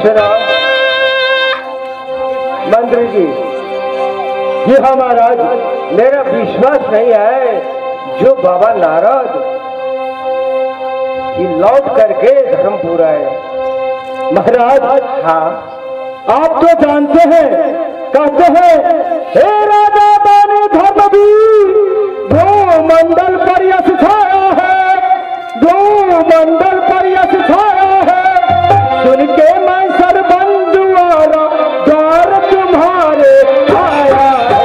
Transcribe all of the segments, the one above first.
सुनो मंत्री जी, ये हाँ महाराज, मेरा विश्वास नहीं है जो बाबा नारद ये लौट करके धर्मपुर आए। महाराज हाँ, आप तो जानते हैं, कहते हैं हे राजा बानी धर्मवीर, भूमंडल पर यश छाया है, भूमंडल पर यश छाया है। सुन के मैं सरबंदुआरा द्वार तुम्हारे आया है।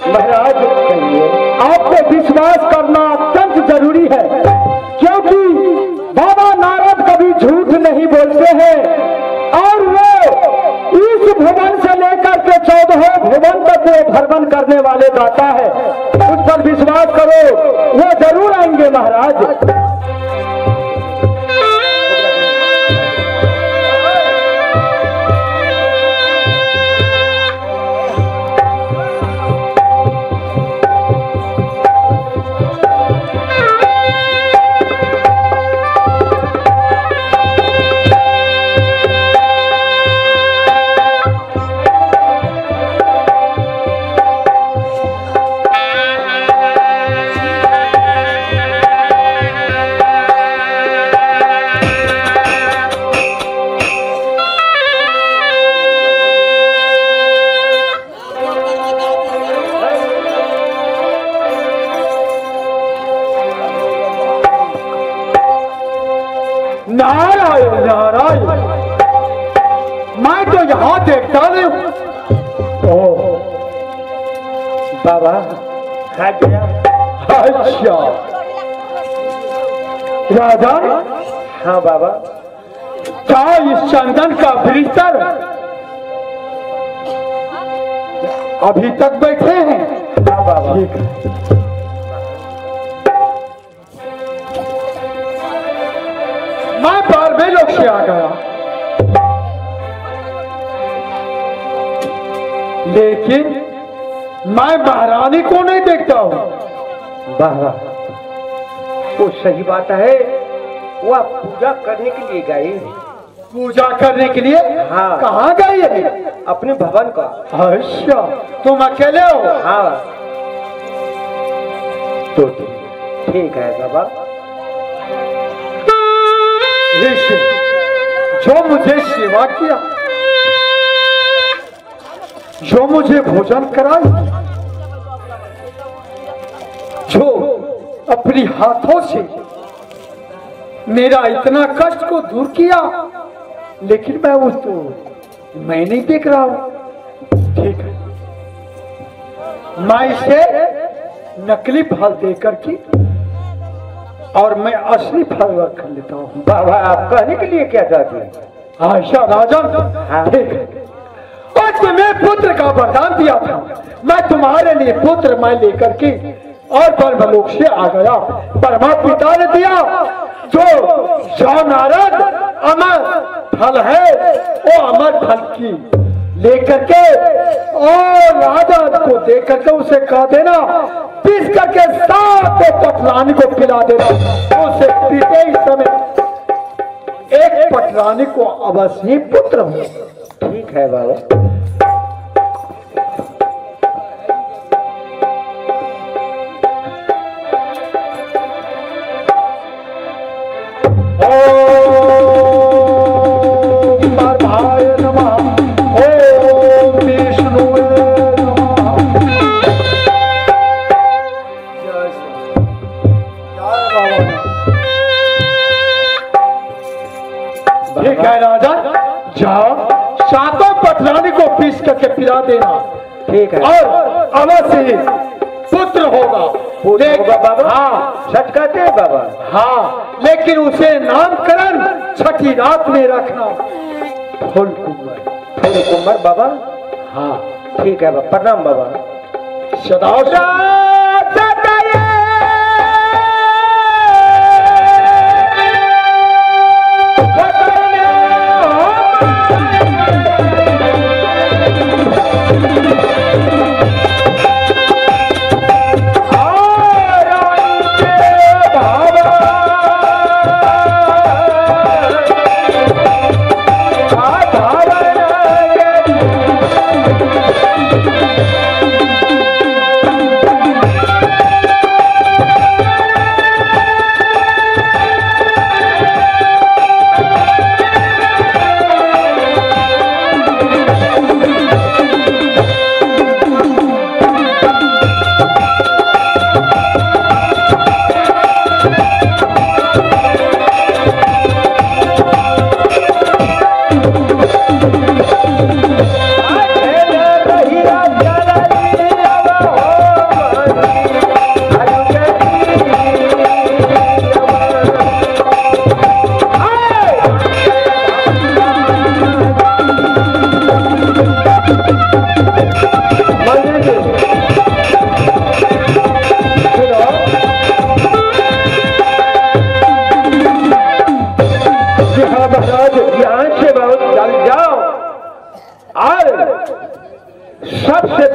महाराज कहिए, आपको विश्वास करना अत्यंत जरूरी है, क्योंकि बाबा नारद कभी झूठ नहीं बोलते हैं और वो इस भुवन से लेकर के 14 भुवन तक वो भ्रमण करने वाले दाता है। उस पर विश्वास करो, वो जरूर आएंगे महाराज। नारायण नारायण, मैं तो यहाँ देखता नहीं हूँ। ओ बाबा खा गया। अच्छा राजा। हाँ बाबा, क्या इस चंदन का बिस्तर अभी तक बैठे हैं? हाँ बाबा। ठीक है। मैं बारहवें लोग से आ गया, लेकिन मैं महारानी को नहीं देखता हूं। बाबा वो सही बात है, वह पूजा करने के लिए गई। पूजा करने के लिए? हाँ। कहाँ गई है? अपने भवन का। अच्छा, तुम अकेले हो? हाँ। तो ठीक है बाबा। ऋषि, जो मुझे सेवा किया, जो मुझे भोजन कराई, जो अपनी हाथों से मेरा इतना कष्ट को दूर किया, लेकिन मैं उसको मैं नहीं देख रहा हूं। ठीक है, मैं इसे नकली फल देकर के और मैं असली फल रख लेता हूँ। बाबा आप कहने के लिए क्या चाहते हैं? आशा राजन, हाँ। ठीक है, और तुम्हें पुत्र का वरदान दिया था, मैं तुम्हारे लिए पुत्र मैं लेकर के और ब्रह्मलोक से आ गया। ब्रह्मा पिता ने दिया जो नारद अमर फल है, वो अमर फल की लेकर के और राजा को दे करके उसे कह देना, पीस करके सात पटरानी को पिला देना। उसे पीते ही समय एक पटरानी को अवश्य ही पुत्र हो। ठीक है बाबा। ठीक है राजा, जाओ सातों पटरानी को पीस करके पिला देना। ठीक है, और अवश्य ही पुत्र होगा। पुत्र होगा बाबा? हाँ, सच कहते हैं बाबा। हाँ, लेकिन उसे नामकरण छठी रात में रखना। फूल कुंवर। फूल कुंवर बाबा? हाँ ठीक है बाबा, प्रणाम बाबा। सदा आ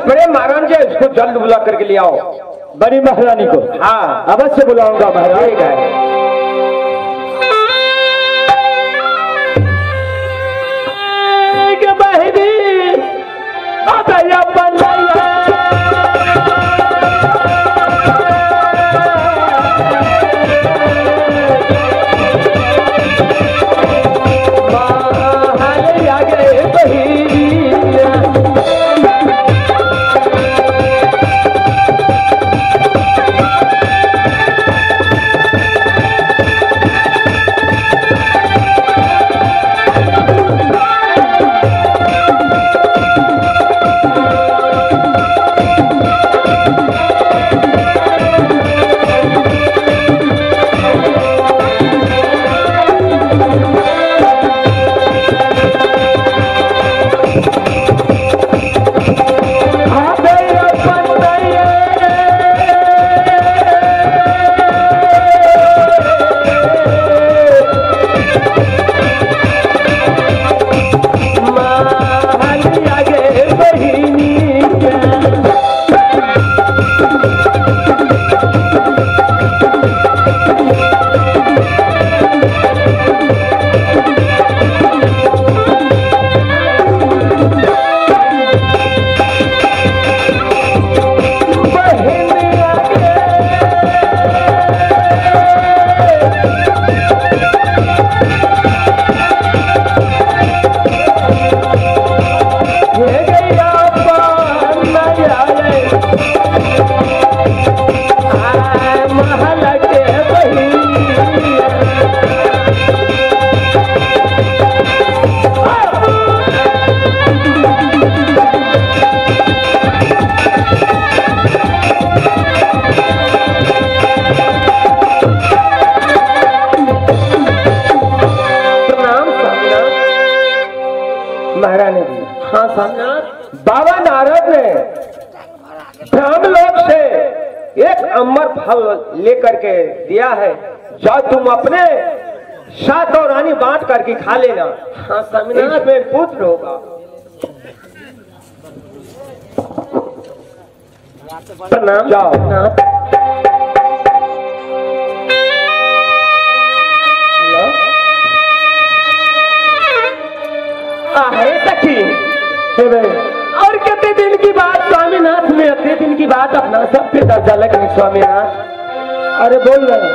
बड़े महाराज जी इसको जल्द बुला करके ले आओ बड़ी महारानी को। हाँ अवश्य बुलाऊंगा महाराज। ठीक है। बाबा नारद ने ब्रह्मलोक से एक अमर फल लेकर के दिया है, जाओ तुम अपने सात और रानी बांट करके खा लेना। हाँ स्वामीनाथ, इसमें पुत्र होगा। प्रणाम। जाओ। आहे सखी और कितने दिन की बात स्वामीनाथ में, अतने दिन की बात अपना सब पे दर्जा लग स्वामीनाथ। अरे बोल रहे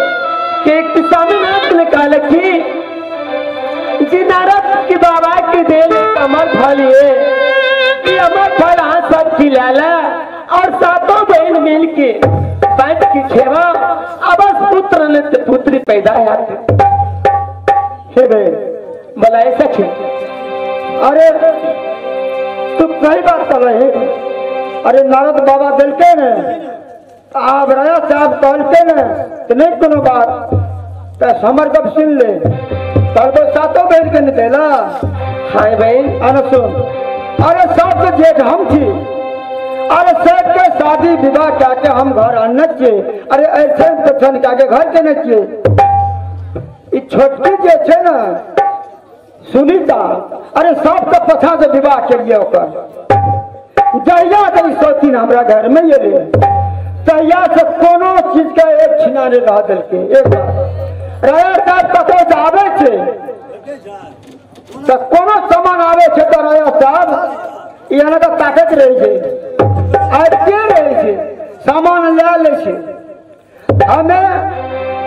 कि एक स्वामीनाथ ने कहा कि जी नारद के बाबा के देल अमर फल ये कि अमर फल हाँ सब खिलाला और सातों बहन मिल के बांट की खेवा अबस पुत्र ने पुत्री पैदा है। बोला ऐसा खे। अरे तू सही बात कर रहे। अरे नारद बाबा दिलके ने आप राजा साहब कहलके ने तो नहीं कोनो बात तो हमर गप सुन ले तर तो सातों बहन के नहीं देला। हाँ बहन। अरे सुन, अरे सात जेठ हम थी, अरे सेठ के शादी विवाह क्या के हम घर आने चाहिए। अरे ऐसे तो क्या के घर के नहीं चाहिए। छोटकी जे छे ना सुनीता, अरे सब के पछा से विवाह के लिए जहिया से सौतीन हमरा घर में ये तहिया से कोनो चीज के एक छिना नहीं रह दिलके। एक बार राजा साहब कतौ से आबै छै तऽ कोनो सामान आबै छै तऽ राजा साहब यहाँ के ताकत रहै छै, आबिते रहै छै, सामान लए लै छै। हमे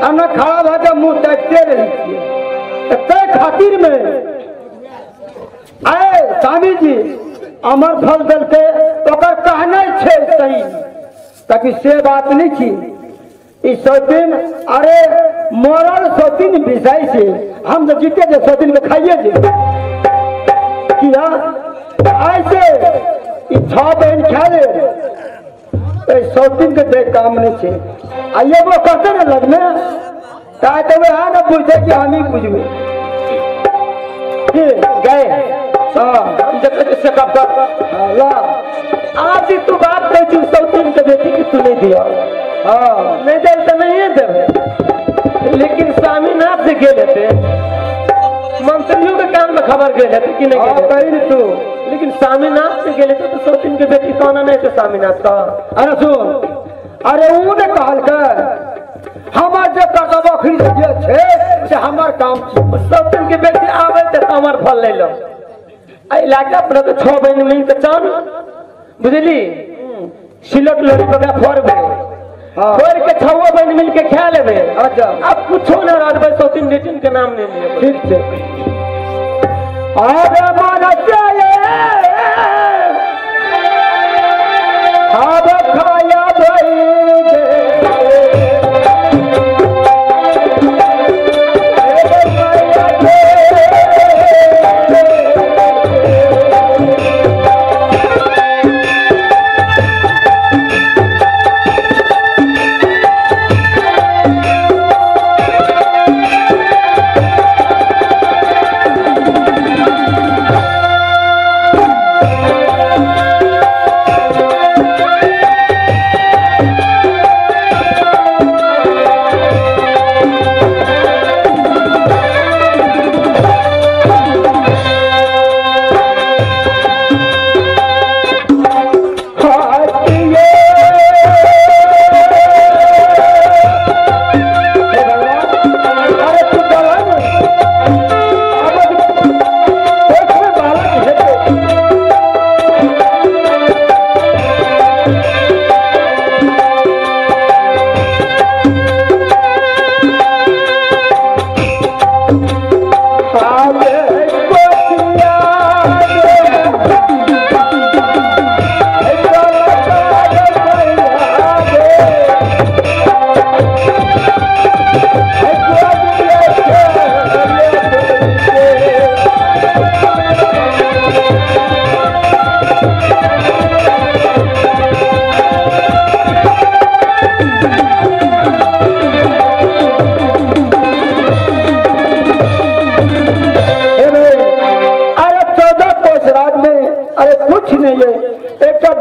हमे खड़ा भऽ के मुँह ताकिते रहै छियै। तै खातिर में आए स्वामी जी अमर फल दिलके ओकर कहने छै सही, ताकि से बात नहीं छी। ई सौतीन अरे मरल सौतीन बिसाई से हम तो जीते जे सौतीन के खाइए जे किया ऐसे ई 6 बहन खा ले सौतीन के देख काम नहीं छे। आ ये वो करते ना लगने ताए तो वे ना पूछे कि हम ही पूछबे गए। हाँ जब कब ला आज तू बात कही थी सौतीन के बेटी की तू नहीं दिया। हाँ नहीं दे तो नहीं दे, लेकिन स्वामीनाथ से गए थे मंत्रियों के कान में खबर गए थे कि नहीं गए कही तू। लेकिन स्वामीनाथ से गेले तो सौतीन के बेटी कौन नहीं थे स्वामीनाथ का। अरे सुन, अरे ऊ ने कहल के हमार जे कर्तव्य अखनी जे छे से हमार काम छे। सौतीन के बेटी आवे ते अमर फल ले लो। एहि लाके अपना के 6 बहिन मिल के चान बुझली सिलट लोरी पकड़ा फोड़बे, फोड़ के 6 बहिन मिल के खा लेबे। अच्छा अब कुछो ना रहबे, सौतीन बेटीन के नाम नहीं लेबे। ठीक छे। आबे मन जाए आब खाया भई गे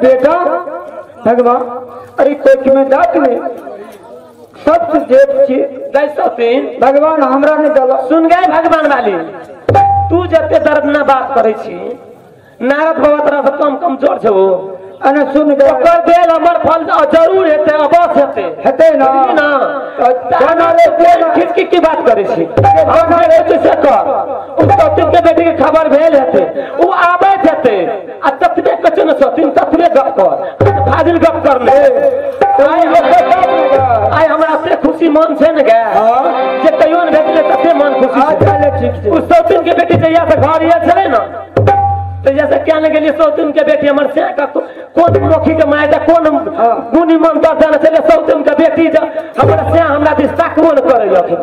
बेटा भगवान, अरे कोख में डाक ले सबसे जेठ छे भगवान हमरा ने दला। सुन गए भगवान वाली, तू जते दर्द ना बात करे छी, नारद बाबा तोरा से कम कमजोर छे वो। अने सुन गए ओकर देल हमर फल जरूर हेते, अवश्य हेते, हेते ना ना जाना रे खींच के की बात करे छी। हम जे से कर उ सौतीन के बेटी के खबर भेल हेते, उ आबैत हेते आ ततबे कचो न सौतीन ततबे गप कर फाजिल गप कर ले। आइ हमरा से खुशी मन छे ने गे जे कहियो ने भेटले तते मन खुशी। अच्छा ठीक छै। उ सौतीन के बेटी जहिया से घर आयल छलै ना तो जैसे क्या ने गेलिए सौतीन के बेटी हमर से का कोन मुखी के my they कोन गुनी मंत्र जाने छलै सौतीन के बेटी जे हमरा से हमरा दिस ताकबो न करै अखन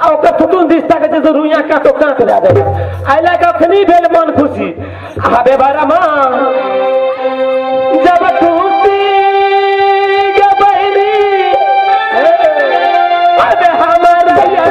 आ ओकर थुतुन दिस ताकै छै तो रुइया काटो काट दए दै। आइ लए कऽ अखनी भेल मन खुशी। आबे बड़ा मां जब खुशी गे बहिनी अबे हमर ये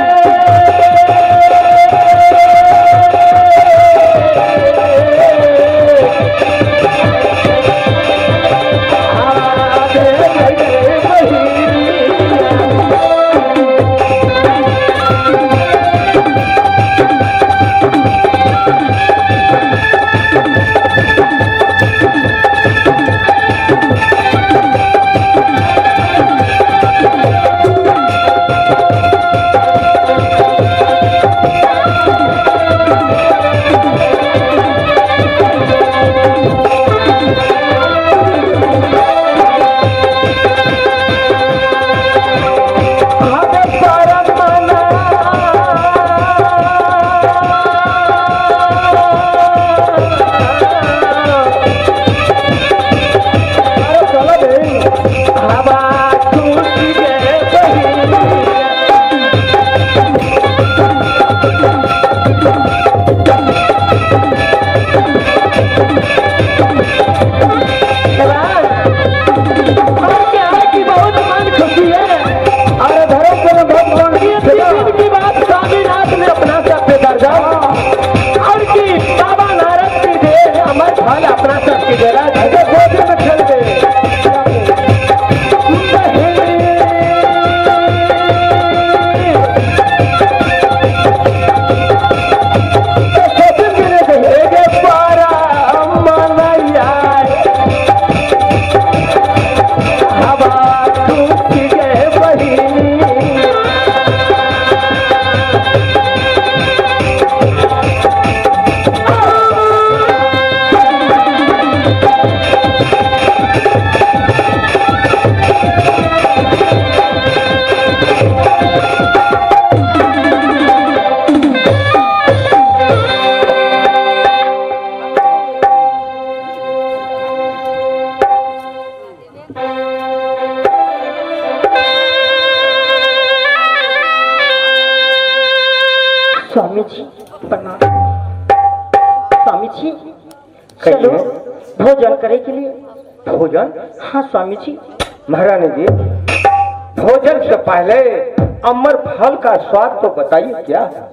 स्वामी जी प्रणाम। स्वामी जी चलो भोजन करे के लिए। भोजन? हाँ स्वामी जी। महारानी जी भोजन से पहले अमर फल का स्वाद तो बताइए क्या है?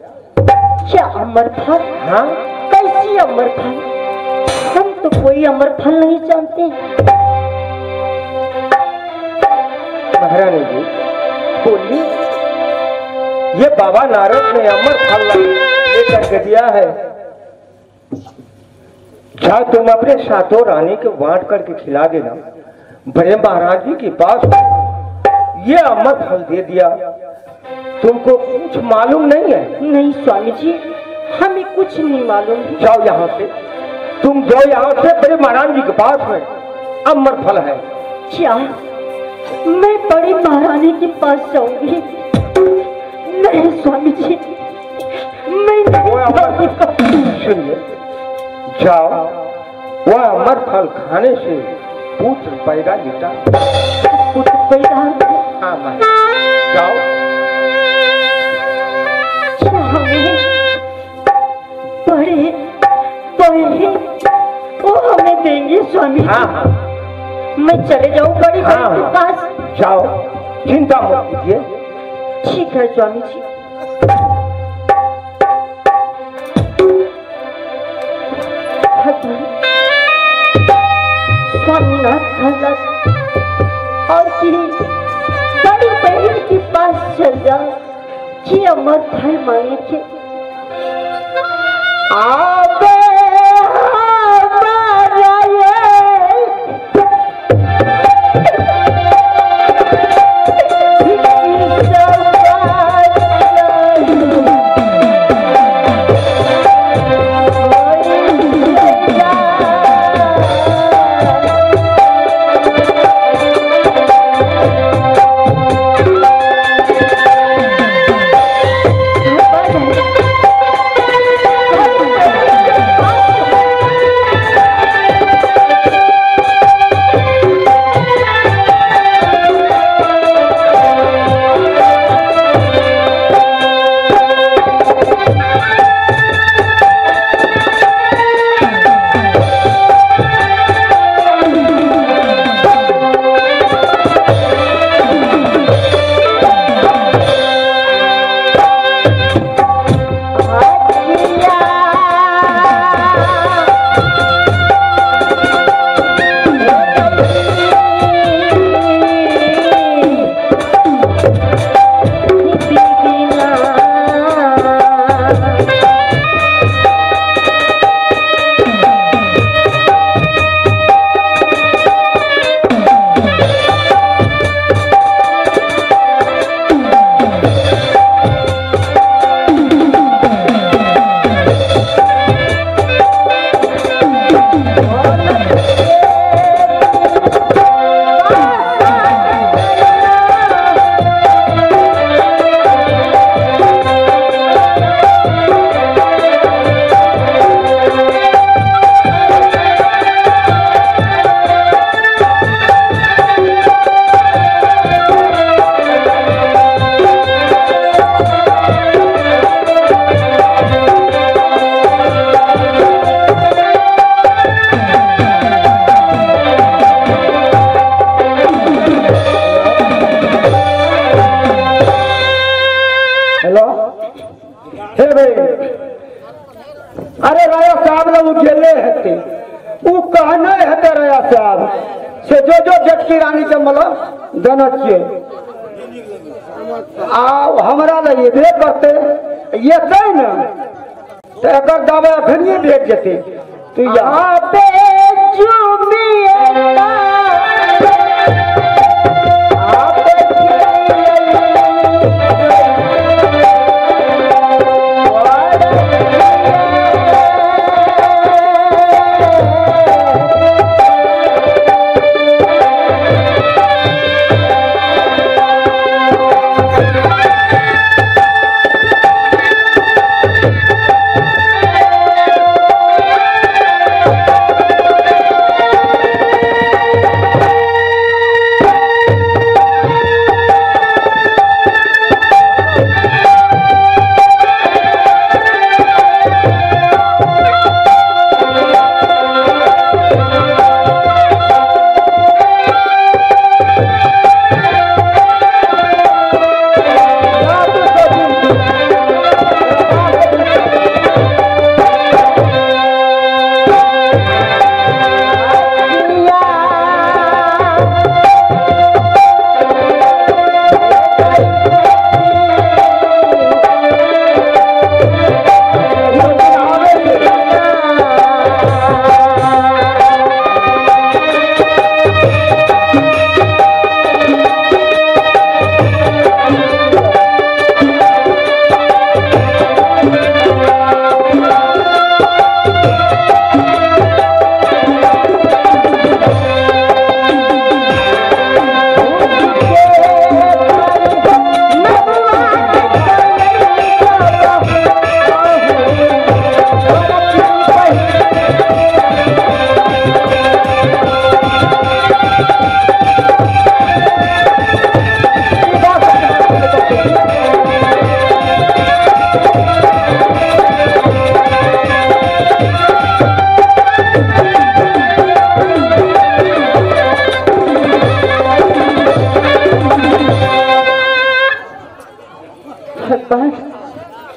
क्या अमर फल? हाँ। कैसी अमर फल? हम तो कोई अमर फल नहीं जानते। महारानी जी बोलिए। ये बाबा नारद ने अमर फल लेकर के दिया है, जा तुम अपने सातों रानी के बांट करके खिला देना। बड़े महाराज जी के पास ये अमर फल दे दिया, तुमको कुछ मालूम नहीं है? नहीं स्वामी जी हमें कुछ नहीं मालूम। जाओ यहाँ से, तुम जाओ यहाँ से, बड़े महाराज जी के पास में अमर फल है। क्या मैं बड़ी महारानी के पास जाऊंगी? नहीं स्वामी जी मैं नहीं। सुनिए, जाओ, वह अमर फल खाने से पुत्र पैदा लेता। पुत्र पैदा? हाँ जाओ। बड़े बड़े वो हमें देंगे स्वामी? हाँ हाँ। मैं चले जाऊँ बड़ी बहन के पास? जाओ, चिंता मत कीजिए। ठीक है स्वामी जी। स्वामीनाथ और की बड़ी बहन के पास चल जाओ कि अमर फल मांगे के आबे अरे राया साहब ने वो गेले हते, वो कहने हते राया साहब से जो जो जटकी रानी के मतलब देना चाहिए आ हमरा ले ये करते ये तय ना तो एक दावा अखनिए भेट जेते। तू यहाँ पे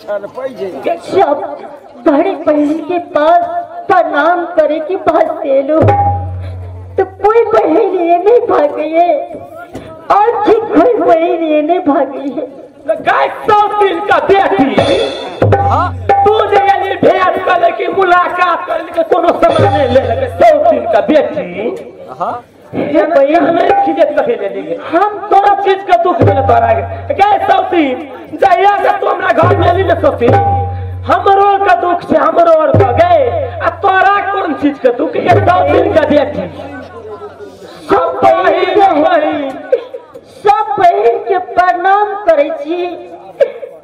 जब बड़ी बहन के पास प्रणाम करे की बात देलो तो कोई बहन ये नहीं भागी है और ठीक कोई बहन ये नहीं भागी है। गाय 100 दिन का बेटी तू जे गेली भेंट करे की मुलाकात करे के कोनो समय नहीं ले लगे 100 दिन का बेटी हे बहन हमें खिजत कथे ले ली हम तोरा चीज के दुख मिले तोरा के गाय 100 दिन जहिया से तू हमरा घर में एली ने 100 दिन हमरो का दुख से हमरो और का गए आ तोरा कोन चीज के दुख के 100 दिन का बेटी सब बहन के बहिन सब बहन के प्रणाम करे छी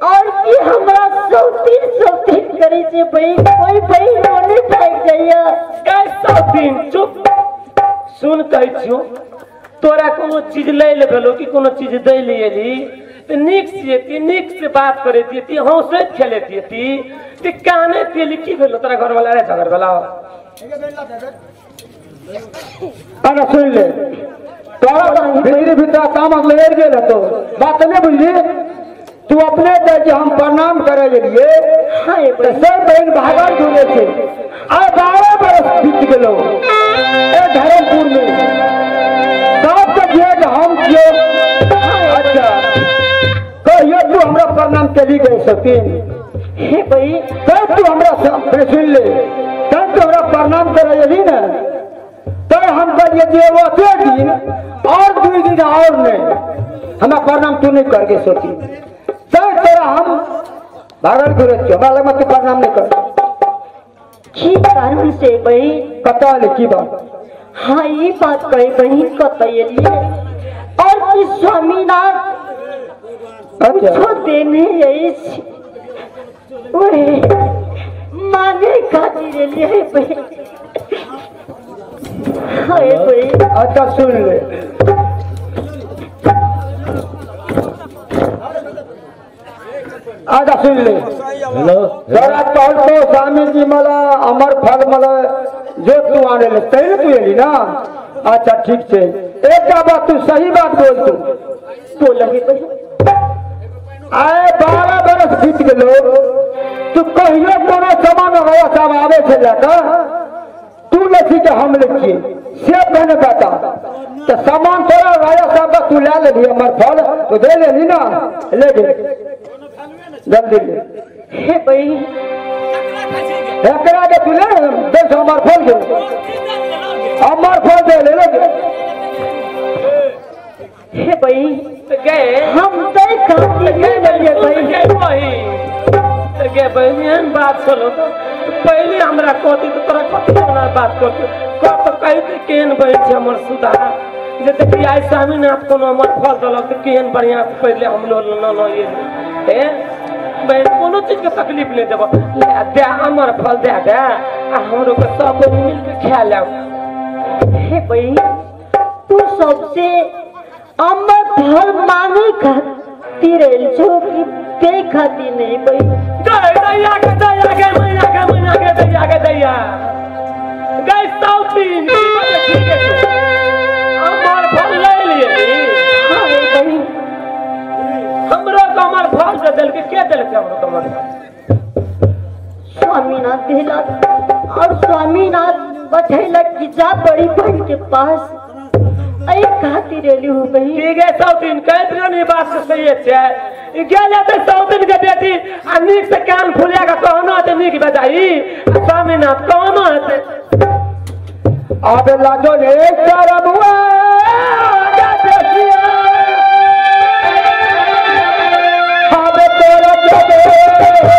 और की हमरा सौतीन सौतीन करे छी बहन कोई बहन ओने भाग जाइया। गाय 100 दिन चुप सुन कहै छियौ तोरा कोनो चीज लै ले भेलो कि कोनो चीज दै ले एली तऽ नीक से एती नीक से बात करैत एती हौसैत खेलैत एती ते कानैत एली की भेलो तोरा घरवाला रे झगड़वाला? अरे सुन ले तोरा भीतर भीतर काम लड़ गेल तो बात नहीं बुझली तू अपने दे जे हम प्रणाम करे लिए हाँ तो सब बहन भागल घूमे थे आ 12 बरस बीत गेलो ए धर्मपुर में सब के जे हम कियो। अच्छा कहियो तू हमरा प्रणाम केली गए सतीन? हे बहन तब तू हमरा से सुन ले तब तू हमरा प्रणाम करे यदि ना तो हम कहलिए जे वो दिन और 2 दिन और नहीं हमरा प्रणाम तू नहीं करके सोची तब तोरा हम भागल घुरे छियो हमरा लग तू प्रणाम नहीं कर। की कारण से बहन? कतऽ ले की बात? हाँ ये बात कहे बहन कतऽ एलिए और की स्वामीनाथ अच्छा कुछो देने अछि ओहे मांगे खातिर एलिए बहन। हाँ बहन। अच्छा सुन ले अच्छा सुन ले हेलो। तोरा कहल तो स्वामी जी मला अमर फल मला जो तू आने ले तैने तू एली ना। अच्छा ठीक छे एक बात तू सही बात बोल तू बोल हे बहन। आए 12 बरस बीत गेलो तू कहियो कोनो सामान रवा सब आवे छे लका तू लखी के हम लिखिए से बहने बता तो सामान तोरा राजा साहब का तू ले लेली अमर फल तो दे लेली ना ले ले जल्दी ले। हे बहन एकरा के तू ले देख अमर फल दे अमर फल दे ले ले। हे बहन गए हम तय खातिर नहीं एलिए बहन। गए बहिन तऽ गे बहिन एहन बात छलो तो पहिले हमरा कहती तऽ तोरा कथी हमरा बात करती कह तऽ कहती केहन बहिन छै हमर सुधा जे देखी आइ स्वामीनाथ कोनो हमर फल देलक तऽ केहन बढ़िआँ से पहिले हम लो ल ल हे बहिन कोनो चीजके तकलीफ नहि देबऽ ले दे अमर फल दे दे आ हमरो के सब बहिन मिलके खा लेब। हे बहन तू सबसे अमर फल मांगे खातिर एल छो कि दे खातिर नहीं बहन? गए दैया के दैया के मैया के मैया के दैया के दैया गए 100 दिन की बात ठीक है तू अमर फल ले लिए। हाँ हे बहन। हमरो के अमर फल दे देलकै के देलकै हमरो के अमर फल? स्वामीनाथ देला और स्वामीनाथ बठैलक कि जा बड़ी बहन के पास अई खातिर एली हो बहन। की गे 100 दिन कहैत रहियो ने ई बात से सही छै ई गेल हेतै 100 दिन के बेटी आ नीक से कान फुलिया के कहनो हेतै नीक बजाई आ स्वामीनाथ कहनो हेतै। आबे लाजो ले करबुआ गे बेटिया आबे तोरा जबे गे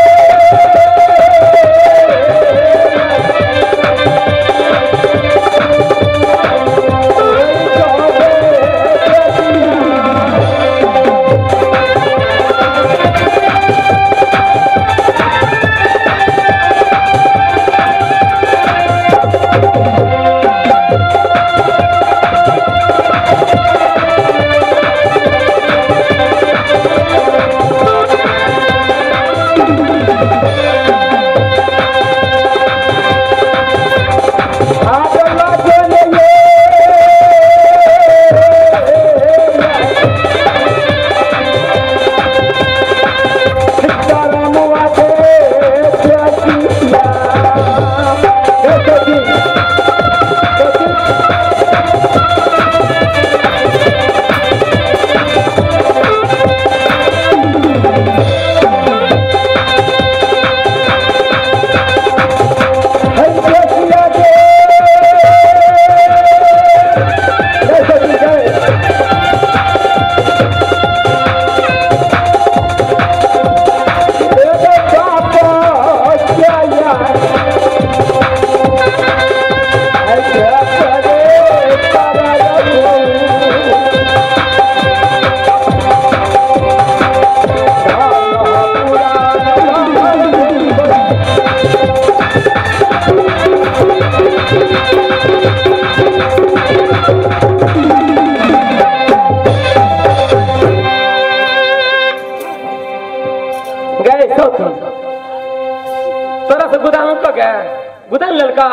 सौती तोरा से गोदाम क गए गोदाम ललका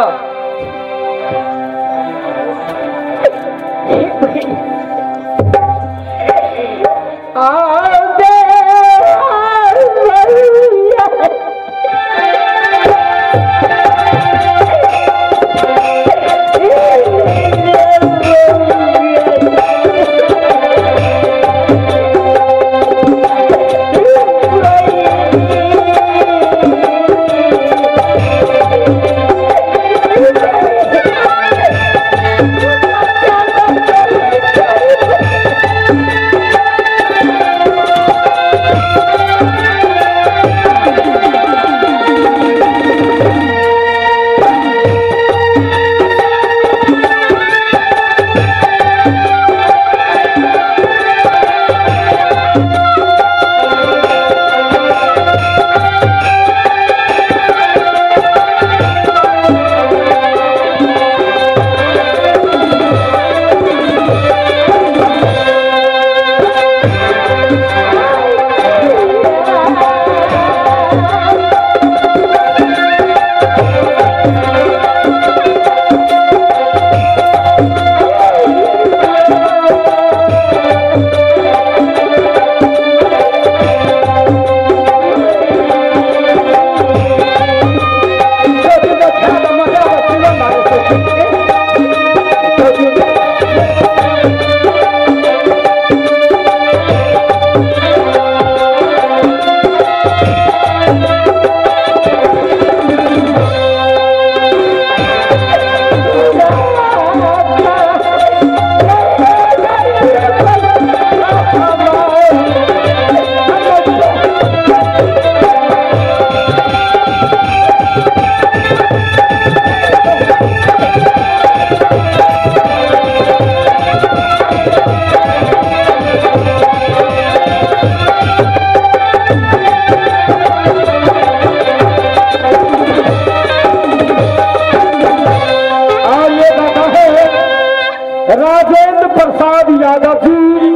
राजेंद्र प्रसाद यादव जी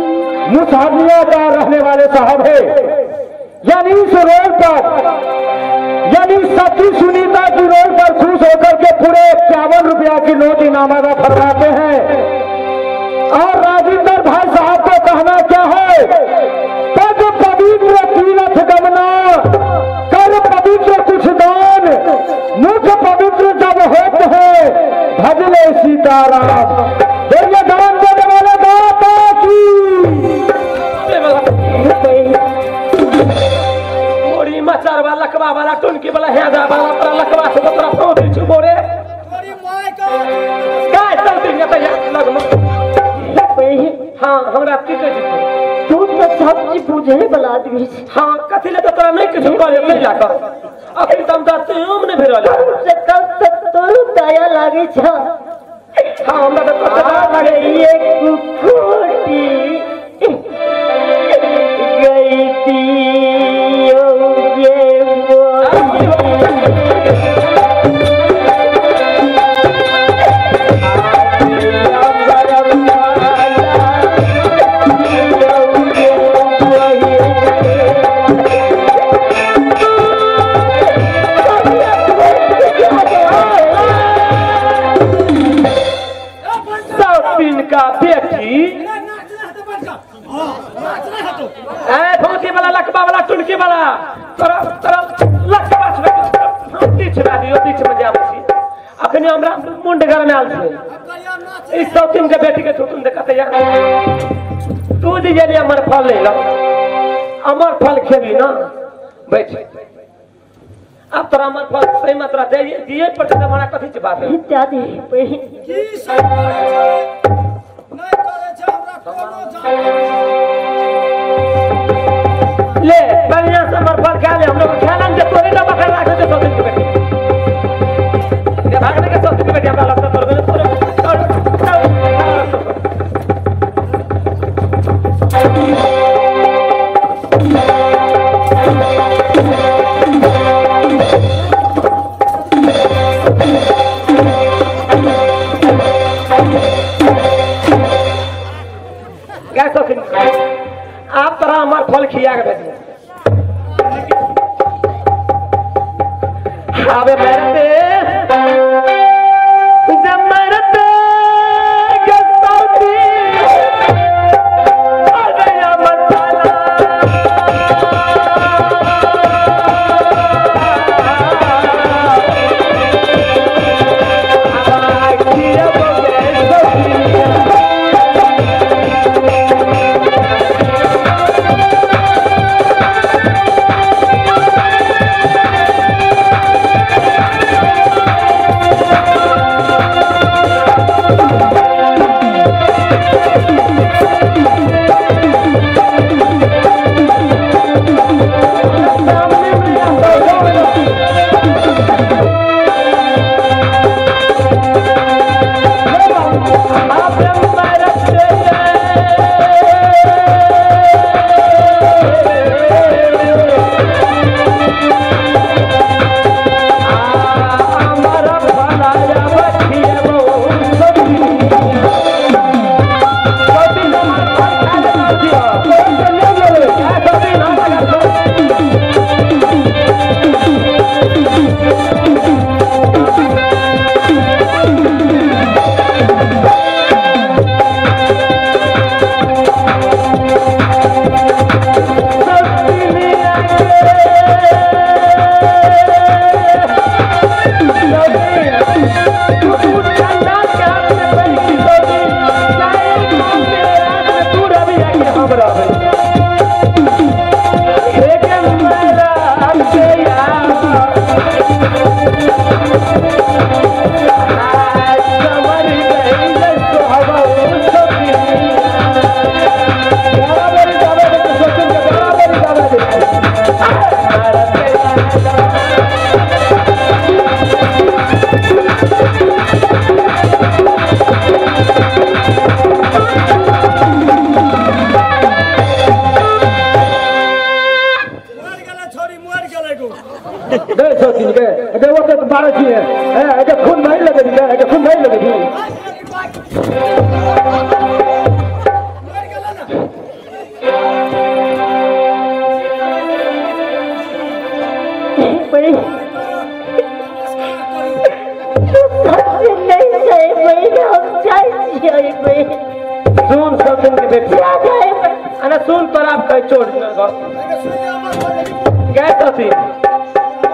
मुसहरिया का रहने वाले साहब है। यानी इस रोल पर यानी सती सुनीता की रोल पर खुश होकर के पूरे 51 रुपया की नोट इनाम अदा फरमाते हैं। और राजेंद्र भाई साहब को कहना क्या है, पद पवित्र तीर्थ गमना कर पवित्र कुछ दान, मुख पवित्र जब होत है भजले सीताराम। ये दान देने वाले दाता की मोरी मचार वाला लकवा वाला टुनकी वाला हेदा वाला तोरा लकवा से तोरा फोटी छु मोरे तोरी my का काय चलती ने त लग में। हां हमरा की कहै छी तू तो सब चीज बुझे वाला आदमी छी। हां कथि ले त तोरा नहीं किछु करे नहीं लाग अखन त हम त तुम ने भेरल से कल तक तोरो दया लागे छ। हां हमरा त दया लागे ये कुकुटी गई थी ये वो टुनकी वाला तोरा तोरा लकवा बीच में दियो बीच में जाबै छी। अखनी हमरा मुंड घर में आयल छै ई सौतीन के बेटी के छुटुन देखत या तू जे गेली अमर फल ले ल अमर फल खेबी ना बैठ। अब तोरा अमर फल सही मात्रा दे दिए पर त हमरा कथि छै बात इत्यादि की सब करे छै नहीं करे छै हमरा कोनो जान ले बढ़िया से अमर फल खा ले। हम लोग खाना जे तोरे डब्बा कर राखे दे सौतीन के बेटी ले भागने के सौतीन के बेटी हमरा लगता तोर तोर क्या सौतीन आप तोरा अमर फल खिया के भेज। आवे मरते जब मरते के सौती अरे अमर फला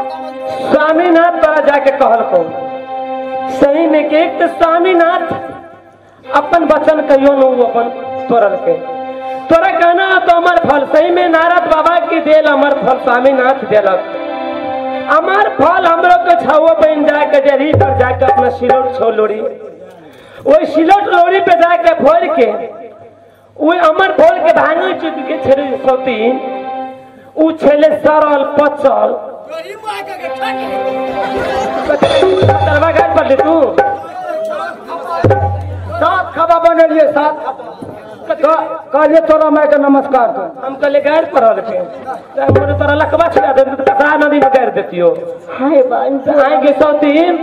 स्वामीनाथ तोरा जाके कहल को सही में के एक तो स्वामीनाथ अपन वचन कहियो न अपन तोरल के तोरा कहना तो अमर फल सही में नारद बाबा के देल अमर फल स्वामीनाथ देलक अमर फल हमरो के छाओ बन जाके जरी पर जाके अपना सिलोट छो लोड़ी वही सिलोट लोड़ी पे जाके फोड़ के वही अमर फल के भांगे चुक के छेड़ी सौती उ छेले सरल पचल तरवा घाट पर तू सात खबा बनलिए सात कहलिए तोरा माय के नमस्कार कर हम कहले गाड़ पर रहल के मोरे तोरा लकवा छुड़ा दे तो ककरा नदी में गाड़ देतियो हाय बान आए के सौतीन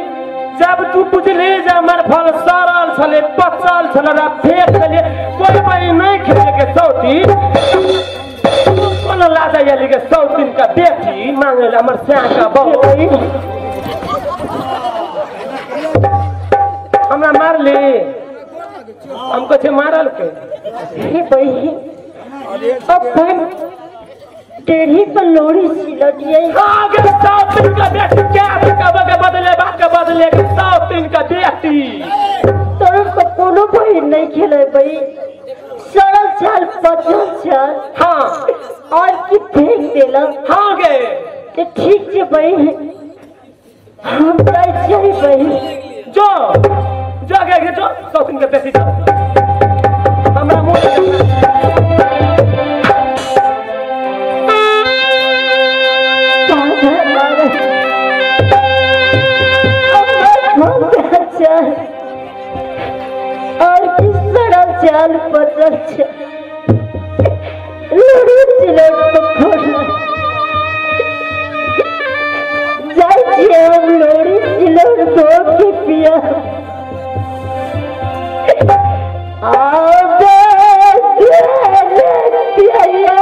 जब तू बुझली जे हमर फल सरल छले पचल छले रा फेंक देलिए कोई पानी नहीं खेले के सौतीन कोन लाजा याली के सौतीन का बेटी मांगे हमर स्या का बहू हमरा मारली हमको छे मारल के हे बहन अपन टेढ़ी पर लोड़ी सिलटिए आगे सौतीन का बेटी क्या का बगे बदले बात का बदले के सौतीन का बेटी तोर को कोनो बहन नहीं खेले बई सड़ल छाल पचल छाल हाँ और की फेंक देला हाँ गे ते ठीक छे बहन हम जाय छै बहन जो जो गे जो सौतीन का बेटी जो हमरा मुंह और किस तरह चाल पचल लोड़ी चिलट तो जाय छियै हम लोड़ी चिलट धो के पिया आबे पिया।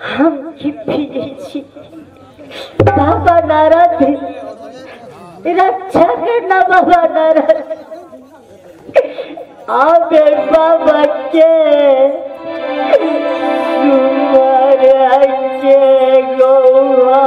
हम छी बाबा नारद रक्षा करना बाबा नारद आबे बाबा के सुमर के गौआ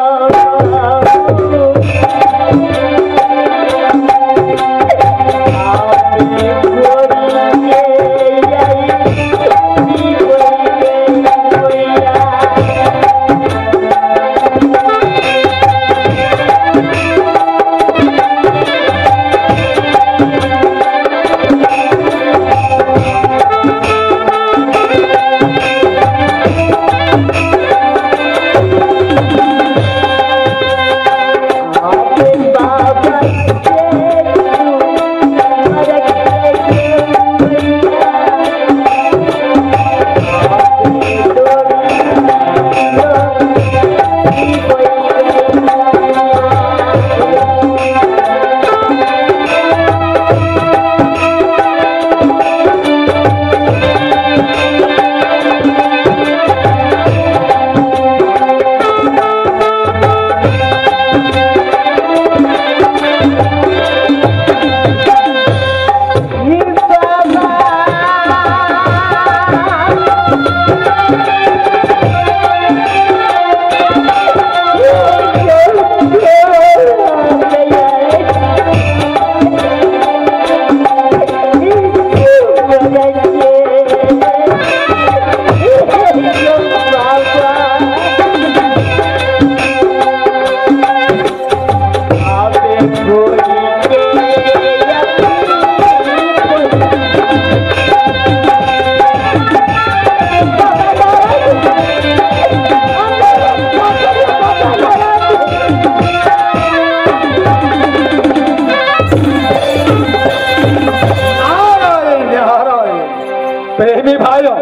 प्रेमी भाइयों,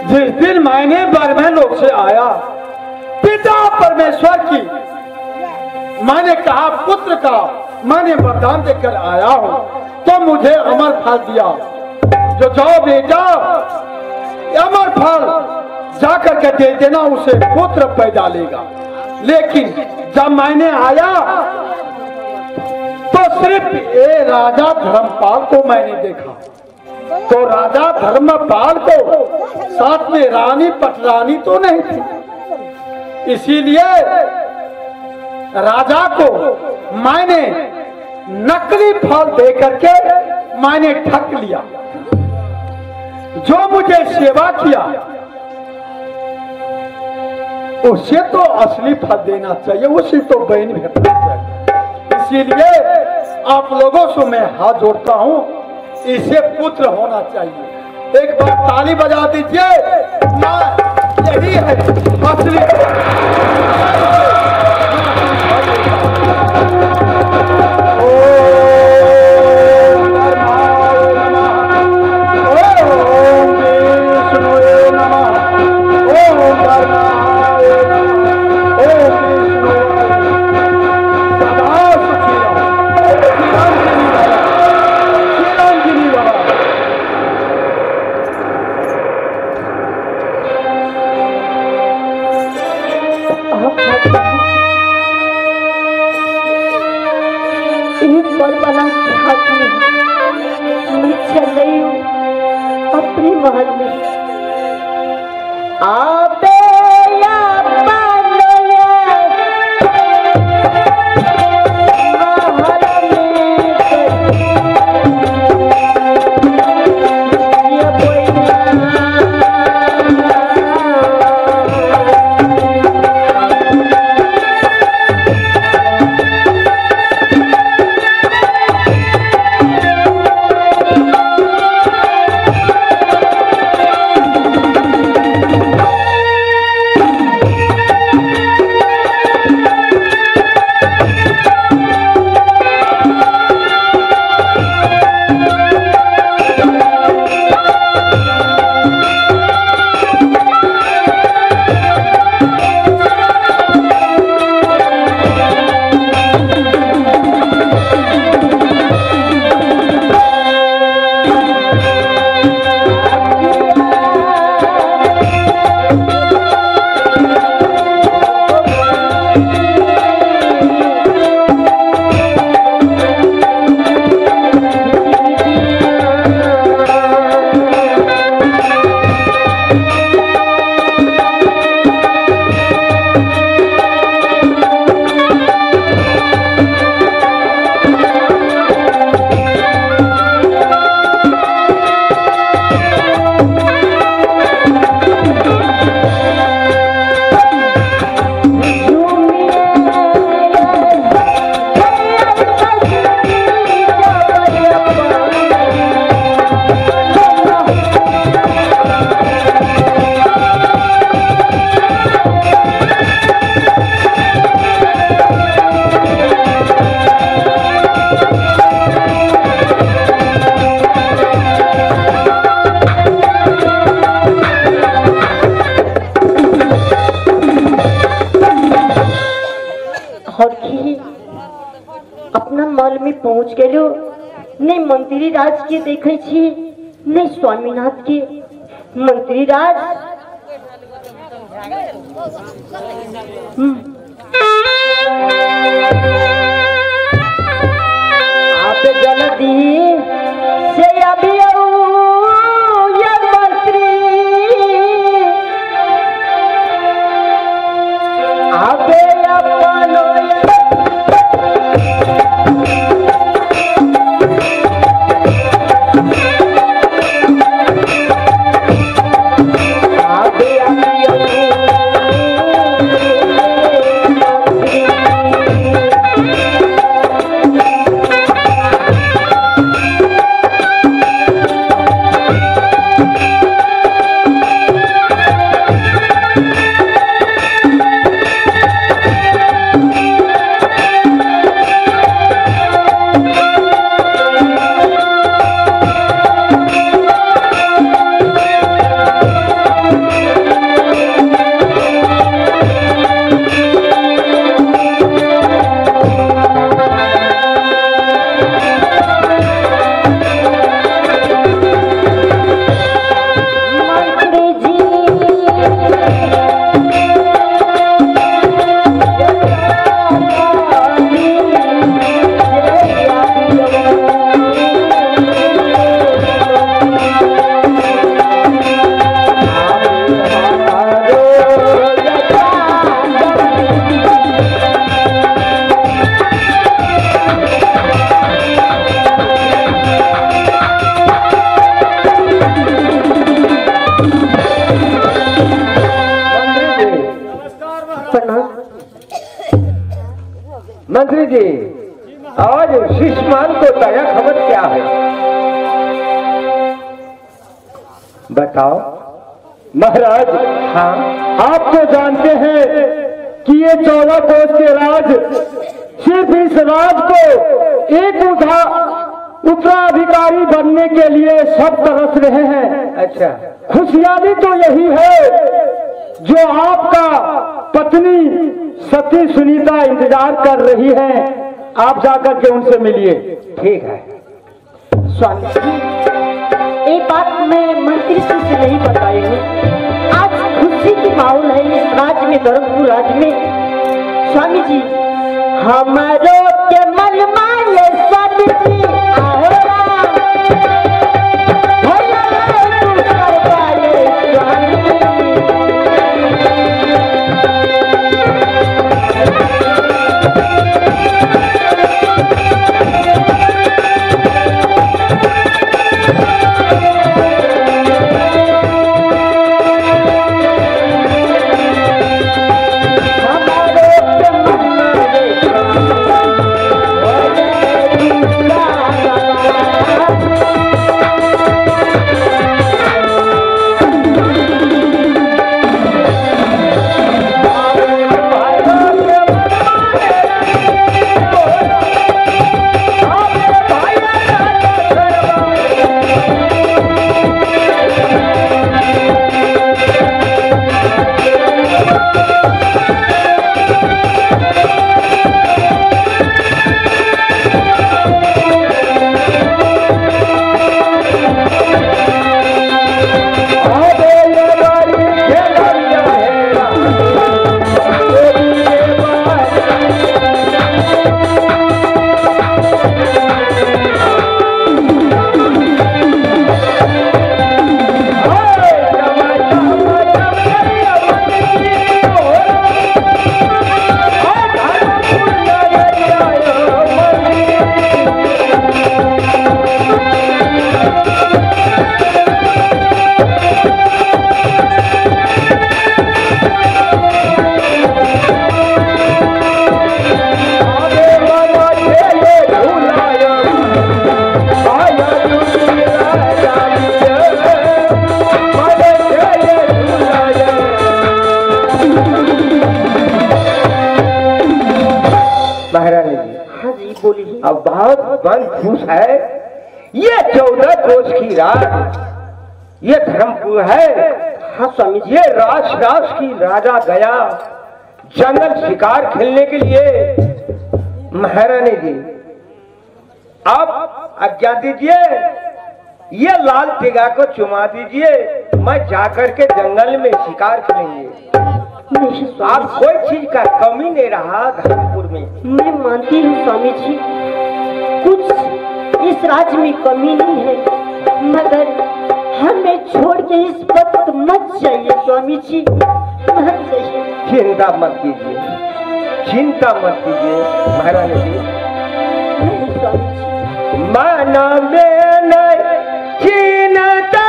जिस दिन मैंने ब्रह्मलोक से आया पिता परमेश्वर की मैंने कहा पुत्र का मैंने वरदान देकर आया हूं, तो मुझे अमर फल दिया। जो जाओ बेटा अमर फल जाकर के दे देना, उसे पुत्र पैदा लेगा। लेकिन जब मैंने आया तो सिर्फ ये राजा धर्मपाल को मैंने देखा। तो राजा धर्मपाल को साथ में रानी पटरानी तो नहीं थी, इसीलिए राजा को मैंने नकली फल दे करके मैंने ठग लिया। जो मुझे सेवा किया उसे तो असली फल देना चाहिए, उसे तो बहन भेजना चाहिए। इसीलिए आप लोगों से मैं हाथ जोड़ता हूं, इसे पुत्र होना चाहिए। एक बार ताली बजा दीजिए, मां यही है असली। ओम विष्णुवे नमः, ओम धर्माय नमः, ओम विष्णुवे सदा सुखी रहो। चिरंजीवी भव। एक बार बना के हाथ में मैं चल रही हूँ अपने महल में। आबे या अखन महल में पहुंच गेलू, नहीं मंत्री राज के देखे छी नहीं स्वामीनाथ के। मंत्री राज आप जल्दी से अभी ये मंत्री आबे अपनो मंत्री जी, आज शिशमान को दया खबर क्या है बताओ महाराज। हाँ, आप तो जानते हैं कि ये 14 कोस के राज, सिर्फ इस राज को एक उत्तराधिकारी बनने के लिए सब तरस रहे हैं। अच्छा, खुशहाली तो यही है जो आपका पत्नी सती सुनीता इंतजार कर रही है, आप जाकर के उनसे मिलिए। ठीक है स्वामी जी, ये बात मैं मंत्री जी से नहीं बताएंगे। आज खुशी की माहौल है इस राज्य में, धर्मपुर राज्य में। स्वामी जी हमारो के मन माये स्वामी जी आओ अब बहुत मन खुश है। ये 14 कोस की रात, ये धर्मपुर है। हाँ स्वामी जी। ये राज राज की राजा गया जंगल शिकार खेलने के लिए। महारानी जी, आप आज्ञा दीजिए, ये लाल टिगा को चुमा दीजिए, मैं जाकर के जंगल में शिकार खेलेंगे। आप कोई चीज का कमी नहीं रहा धर्मपुर में। मैं मानती हूँ स्वामी जी, कुछ इस राज्य में कमी नहीं है, मगर हमें छोड़ के इस वक्त मत जाइए स्वामी जी, मत जाइए। चिंता मत कीजिए, चिंता मत कीजिए महारानी जी। नहीं स्वामी जी, मन में नहीं चिंता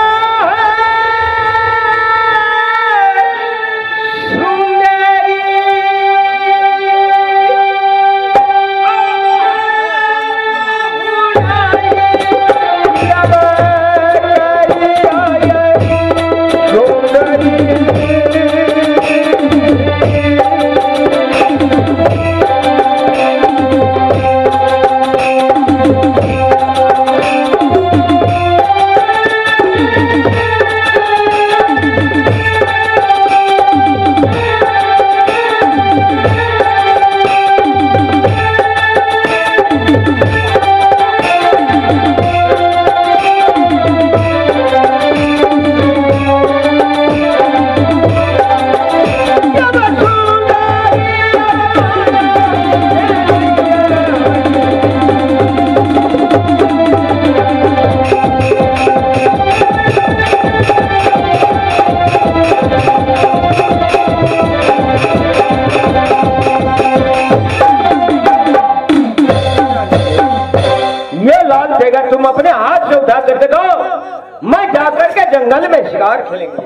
जंगल में शिकार खेलेंगे।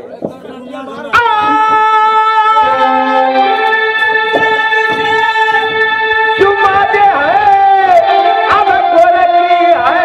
चुमा दे है अब गोरखी है।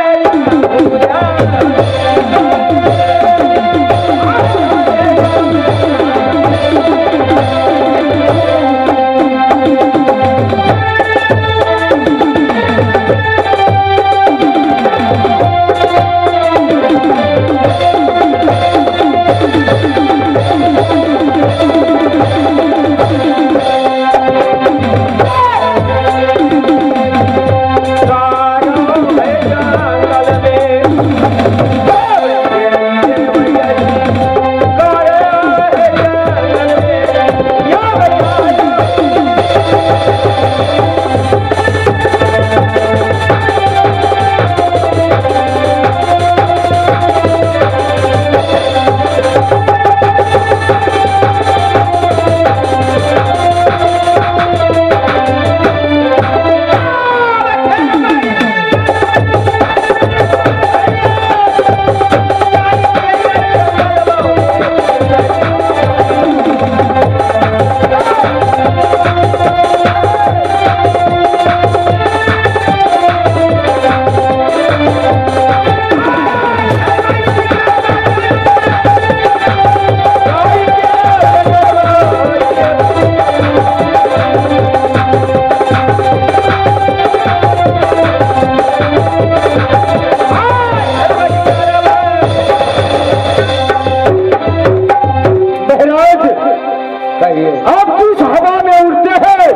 आप किस हवा में उड़ते हैं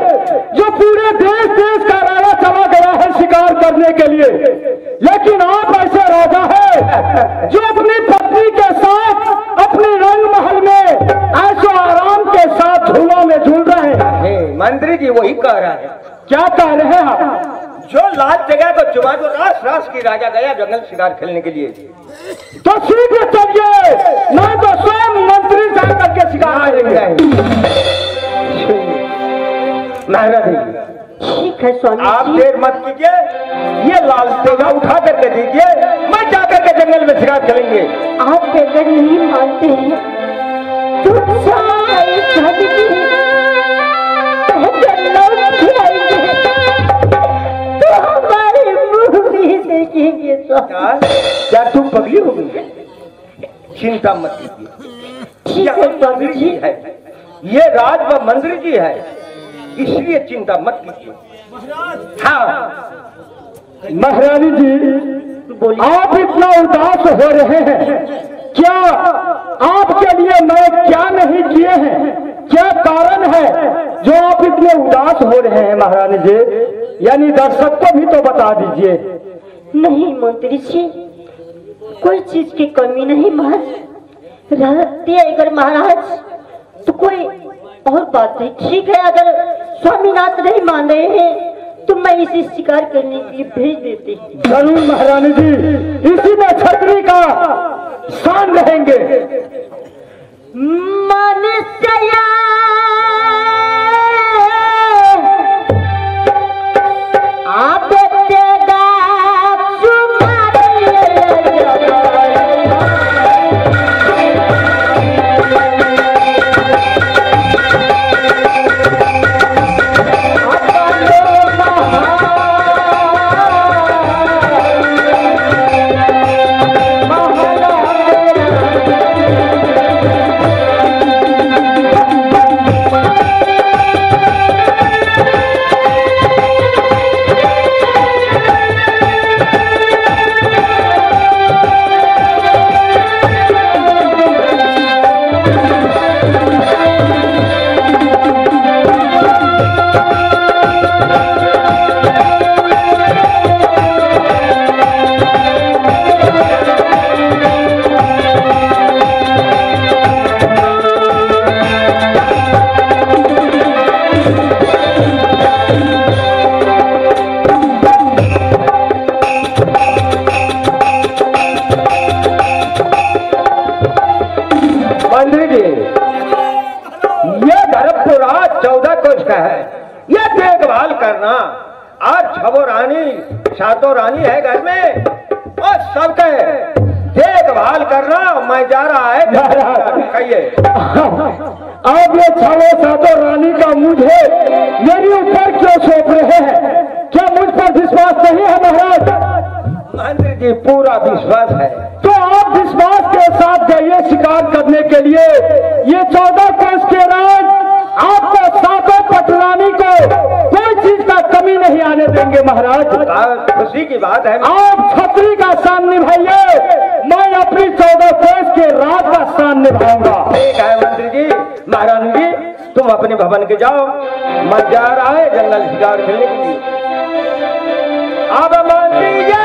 जो पूरे देश देश का राजा चला गया है शिकार करने के लिए, लेकिन आप ऐसे राजा हैं जो अपनी पत्नी के साथ अपने रंग महल में ऐसो आराम के साथ झूला में झूल रहे हैं। मंत्री जी वही कह रहा है। क्या कह रहे हैं आप? जो लाल जगह को चुमा जो रास रास की राजा गया जंगल शिकार खेलने के लिए, तो शीघ्र चलिए, नहीं तो स्वयं मंत्री जाकर के शिकार करेंगे। महाराज जी ठीक है स्वामी, आप देर मत कीजिए, ये लाल तेगा उठा करके दीजिए, मैं जाकर के जंगल में शिकार खेलेंगे। आप अगर नहीं मानते हैं तो हमारे मुंह भी देखेंगे। क्या तुम पगली हो गई? चिंता मत कीजिए, ठीक है स्वामी जी है, ये राज व मंत्री जी है, इसलिए चिंता मत कीजिए। हाँ महारानी जी, आप इतना उदास हो रहे हैं, क्या आपके लिए मैं क्या नहीं किए हैं? क्या कारण है जो आप इतने उदास हो रहे हैं महारानी जी? यानी दर्शक को भी तो बता दीजिए। नहीं मंत्री जी, कोई चीज की कमी नहीं महाराज। रहते अगर महाराज तो कोई और बात नहीं। ठीक है, अगर स्वामीनाथ नहीं मान रहे हैं तो मैं इसे शिकार करने के लिए भेज देती हूँ। जरूर महारानी जी, इसी में छतरी का शान रहेंगे। मन सया आप सातों रानी है घर में और सबके देखभाल करना। मैं जा रहा है, कहिए। आप ये छो सातों रानी का मुझे मेरे ऊपर क्यों सौंप रहे हैं? क्या मुझ पर विश्वास नहीं है महाराज? मंत्री जी पूरा विश्वास है। तो आप विश्वास के साथ जाइए शिकार करने के लिए। ये 14 कोस के राज आपको सातों पटरानी को कोई चीज का कमी नहीं आने देंगे महाराज। खुशी की बात है। आप छतरी का शान निभाइए, मैं अपनी 14 कोस के राज का शान निभाऊंगा। ठीक है मंत्री जी। महारानी जी तुम अपने भवन के जाओ, मैं जा रहा है जंगल शिकार खेलने के लिए। अब मंत्री जी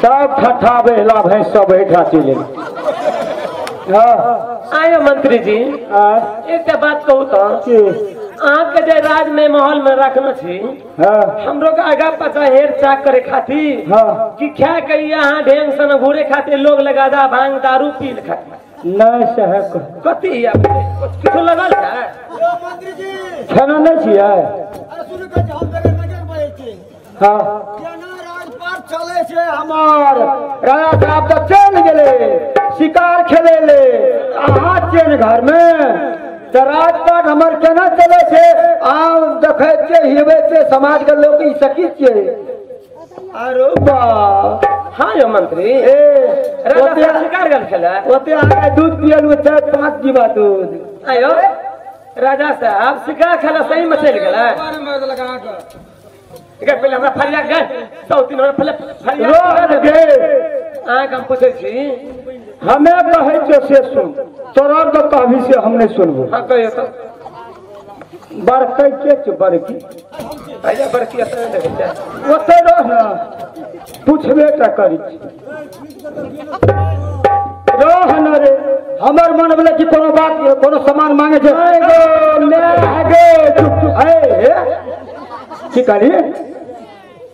सब ठट्ठा बेहला भैंस सब बैठा चले। आयो मंत्री जी एक बात कहू तो अहाँ के जे राज में माहौल में रखना छी हमरो के आगा पाछा हेर चाक करे खातिर कि क्या कही यहाँ ढेंग सन घूरे खातिर लोग लगा दा भांग दारू पी खातिर नहीं साहब कथी किछु लगल है मंत्री जी खाना नहीं छियै। हाँ चले छे हमार राजा साहब तो चल गेले शिकार खेले ले अहाँ छियै घर में तो राजपाट हमर केना चले छे आम देखे छियै हिबै छियै समाज के लोग ई सकी छियै। अरे बा हाँ यो मंत्री ए राजा साहब शिकार गेल खेले ओते आके दूध पियलु 4-5 जीवा दूध। आयो राजा साहब शिकार खेला सही में चल गेलै। पहले हमरा फरिया गए सौ तीन हमरा फरिया गे अहाँ के हम पूछै छी हमे कहै छियो से सुन तोरा के कहबी से हम नहीं सुनबो। हाँ कहियो तो बड़कै के छौ बड़की भैया बड़की एतऽ देखै छै ओतऽ रह न पुछबे टा करै छी रह न रे। हमर मन भेलै कि कोनो बात कोनो सामान मांगे छै गे चुप चुप ए की कहली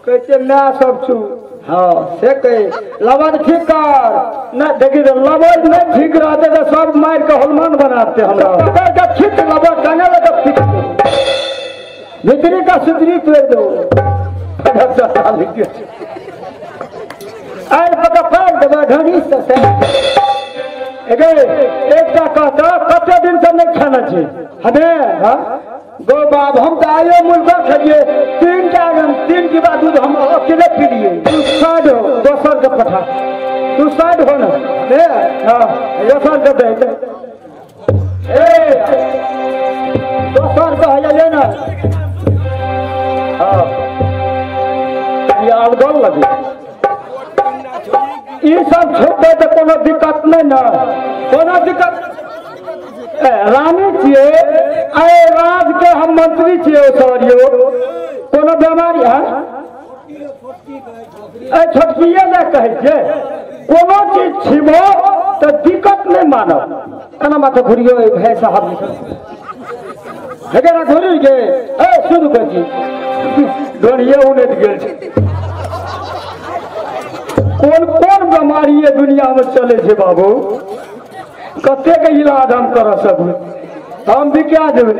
कहै छै my सब छु। हाँ से कहे लबन ठीक कर न देखी लबन नहीं ठीक रहते तो सब मार के हनुमान बनाते हमरा पकड़ के खींच लबन टांगे लगा खींच भीतरी का सुतरी तोड़ दो आर पकड़ फाड़ देबा ढोरी से एकटा कहता कते दिन से नहीं खाना छै हमे। हाँ गो बाब हम तो आयो मुर्गा खेलिए 3 डिब्बा दूध हम अकेले पी लिए। तू साइड हो दोसर के पठा तू साइड हो ना। हाँ दोसर के दे ए दोसर के है ले ना। हाँ ये अलगल लगे ई सब छुपे तो कोनो दिक्कत नहीं ना कोनो दिक्कत। रानी छियै अरे राज के हम मंत्री छियै सरियो कोनो बीमारी है ए छोटकिए ने कहै छियै कोनो चीज छिबो तो दिक्कत नहीं मानब। केना माथा घुरियो भाई साहब हेगे ना घुरि गे ए शुरू कर छी डोरिये उलट गेल छै। कोन कोन बीमारी ये दुनिया में चले छै बाबू कते के इलाज हम कर सकबै हम भी क्या देबै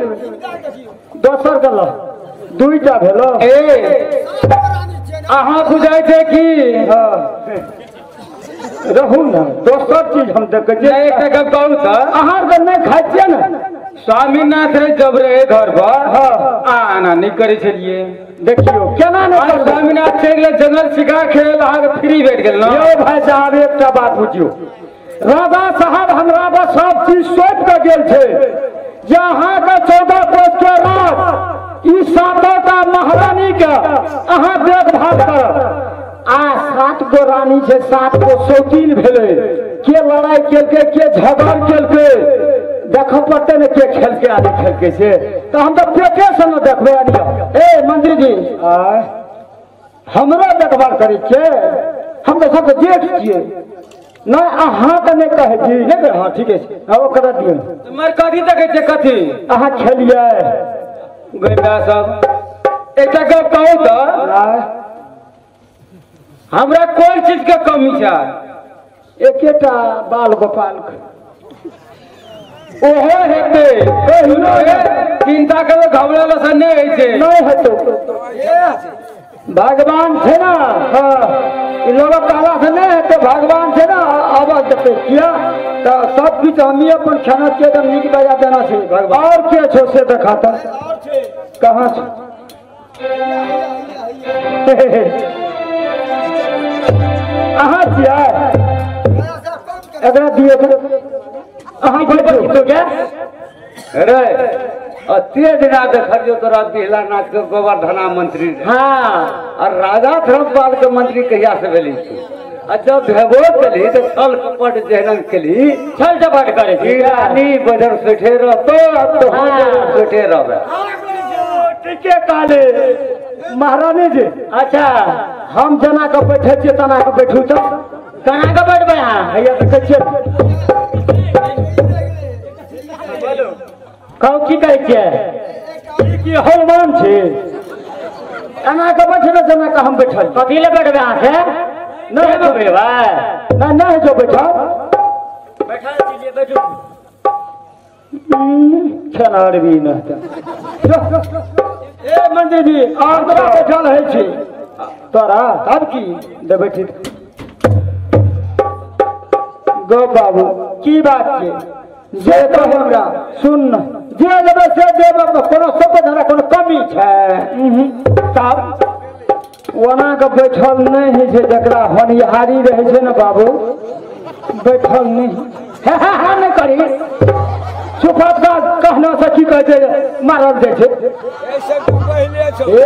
दोसर के ल दुईटा भेल। ए अहाँ बुझाइ छै कि हाँ रहू ना दोसर चीज हम देखै छियै। एकटा गप कहू तऽ अहाँ के नहीं खाइ छियै ने स्वामीनाथ रे जब रहे घर पर हाँ आना नहीं करै छलियै। देखियो केना नहीं करबै स्वामीनाथ चलि गेल जंगल शिकार खेल अहाँके फ्री भेट गेल ने। यौ भाई साहब एकटा बात बुझियौ राजा साहब हमरा पर सब चीज सौंप के गेल छै जे अहाँके 14 कोस के राज ई 7टा महारानी के अहाँ देखभाल करब आ 7 गो रानी छै 7 गो शौकीन भेलै के लड़ाई केलकै के झगड़ केलकै देखऽ पड़तै ने के खेलकै आ नहि खेलकै से तऽ हम तऽ पेटे से ने देखबै। ए मंत्री जी हमरो देखभाल करै छियै हम तऽ सबके जेठ छियै नहीं अहाँ के नहीं कहै छी नहीं। हाँ ठीके छै हाँ ओकरा दियौ मर कथी देखै छियै कथी अहाँ खेलियै गैया सब। एकटा गप कहू तऽ हमरा कोन चीज के कमी छै एकेटा बाल गोपाल ओहो हेतै चिंता करो घबराला से नहीं होइ छै नहीं हेतौ भगवान छै ना। हाँ ई लोग कहला से नहीं हेतै भगवान छै ना आवाज देतै किया तो सब किछु हमी अपन खाना छियै एकदम नीक बजा देना छै भगवान। और के छौ से देखाता कहाँ छौ अहाँ छियै एकरा दियौ अहाँ बैठो अरे और तेज ना देखलियो तोरा बिहला नाथ के गोवर्धना मंत्री। हाँ और राजा धर्मपाल के मंत्री कहिया से भेली आ जब भेबो केली तो छल कपट जेहन केली छल कपट करे छी रानी बजर बैठे रहतो तो बैठे रहबे। ठीके कहले महारानी जी। अच्छा हम जना के बैठे छियै तना के बैठू त कना के बैठबै अहाँ? हैया देखै छियै। कहू की कहै छियै? की हनुमान छी एना के बैठे ने जना के हम बैठल। कथी ले बैठबै अहाँ से? नहीं बैठबै नहीं नहीं जो बैठल बैठल दीजिए बैठू। खेनार भी नहीं ए मंत्री जी और तोरा बैठल है छी तोरा तब की दे बैठी गो बाबू की बात छै? जे तो हमरा सुन जे लेबै से देब कोनो सब धरा कोनो कमी छै तब ओना के बैठल नहीं होइ छै जकरा होनिहारी रहै छै ने बाबू बैठल नहीं हे हे हे नहीं करी सुफत का कहना से की कहै छै मारल जाइ छै। ए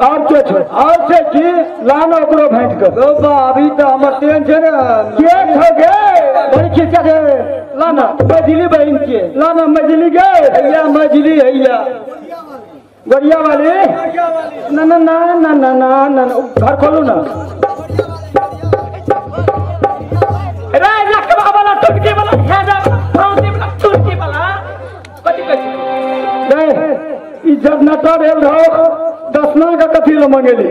और के छै और छै की लान ओकरो भेंट कर। बाबा अभी तो हमर तेन छै ने के छौ गे बड़ी खिस्सा छै लाना मझली बहिन के लाना मझली गे हैया मझली हैया गोरिया वाली ना ना ना ना ना ना ना घर खोलू ना रे लखवा वाला टुटकी वाला खेजा फौजी वाला टुटकी वाला कथि कहै छी? नहीं ई जनरेटर एल रहो दसना का कथी ल मंगेली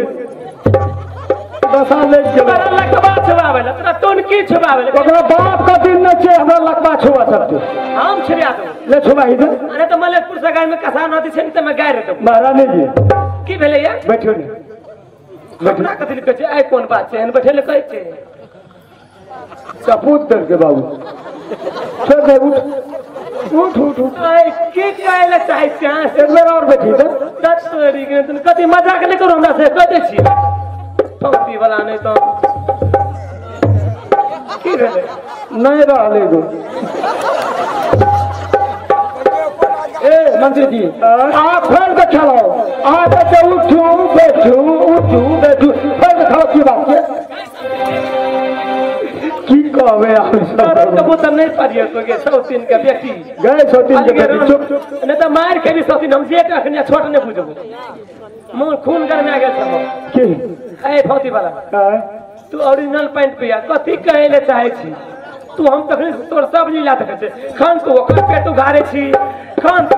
दसा ले गेल। तोरा लखवा छुबाबै ले तोरा टुनकी छुबाबै ले ओकरा बाप का दिन न छै हमरा लखवा छुबा सकते हम छिया दो ले छुबा ही दे। अरे तो मलेकपुर से गाय में कसान होती छै त मैं गाय रे दो। महारानी जी की भेलै या? बैठो ने हमरा कथी ले कहै छै? आइ कोन बात छै एहन बैठे ले कहै छै? सपूत दर के बाबू छोड़ दे उठ उठ उठ उठ। आइ की कहै ले चाहै छी अहाँ? एक बेर और बैठी दे तोरी के तुम कथी मजाक नहि करू हमरा से कह दै छी फौजी वाला नहीं तो की भेलै? नहीं रहले गो। ए मंत्री जी आप फिर के खेलो आप तो उठू बैठू उठू बैठू फिर के खेलो की बात है? की कहबे आप सब तो नहीं पारियो तो के सौतीन के बेटी गए सौतीन के बेटी चुप नहीं तो मार के भी सौतीन हम जे अखने छोट नहीं बुझबो मोर खून गरमा गेल सब की। ए फौजी वाला तू ओरिजिनल पैंट पिया कथी कहै ले चाहै छी तू? हम तखन तोर सब लीला देखै छै खान तू ओकर पेट उघारे छी खान तू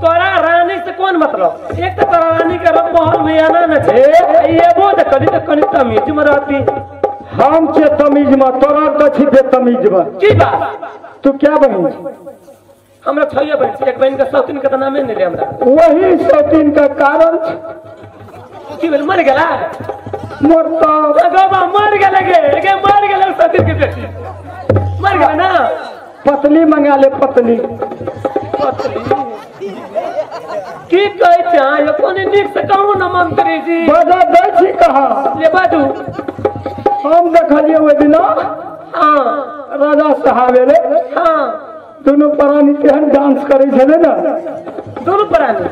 तोरा रानी से कोन मतलब? एक तो तोरा रानी के रब महल में आना न छै एबो त कनी त कनी तमीज में रहती। हम छे तमीज में तोरा त छी बेतमीज में। की बात? तू क्या बहिन छी? हमरा छइए बहिन छी एक बहिन के सौतीन के त नामे नै ले हमरा। वही सौतीन के कारण की भेल? मर गेला मरता बाबा मर गेले गे गे मर गेले सौतीन के बेटी मर गेला ना। पतली मंगा ले पतली पतली की कहै छै अहाँ? यो कोनी नीक से कहू ना मंत्री जी। बजा दै छी कहाँ ले बाजू। हम देखलिए ओहि दिना हाँ राजा साहब एलै हाँ दुनू प्राणी तेहन डांस करै छलै ने दुनू प्राणी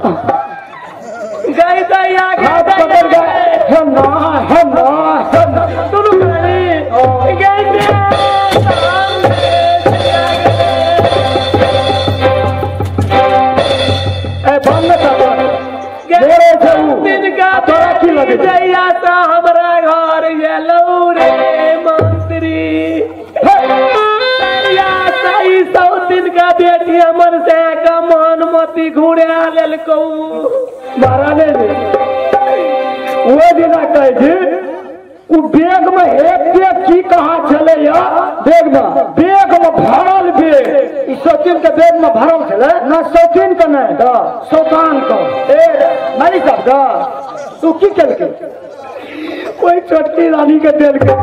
गई दैया हाथ पकड़ गए हे ना हे ना हे ना दुनू प्राणी गई ए बंद कर तोरा की लगे जइया ता हमरा घर एलौ रे मंत्री या सही सौतीन का बेटी हमर से का मन मती घुरा लेलकौ। महारानी जी वो दिना कहै छी उ बैग में एक बैग की कहाँ छलै या बैग में भरल बैग ई सौतीन के बैग में भरल छलै ना सौतीन के नहीं द सौतान के ए मारी साहब द तू की केलकै? कोई छोटकी रानी के देलकै।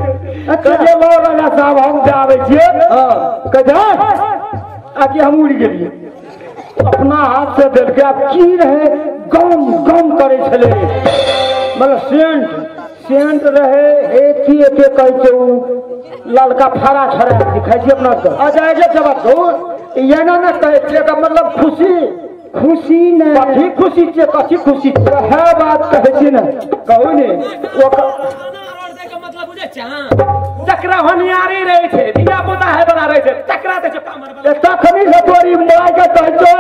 अच्छा लो राजा साहब हम जाबै छियै। हां कह आके हम उड़ गेलियै अपना हाथ से देलकै। आब की रहे गम गम करै छलै मतलब सेंट सेंट रहे हे की एते कहै छै उ ललका फाड़ा छड़ा खाइ छी अपना सब। अच्छा जे जवाब दो एना ने कहै छियै एकर मतलब खुशी खुशी ने कथी खुशी छियै कथी खुशी छियै? वएह बात कहै छी ने कहू ने ओकर जकरा होनियारी रहै छै धिया पुता है बला रहै छै तकरा दै छै पामर बला। तखनी से तोरी my के कहै छौ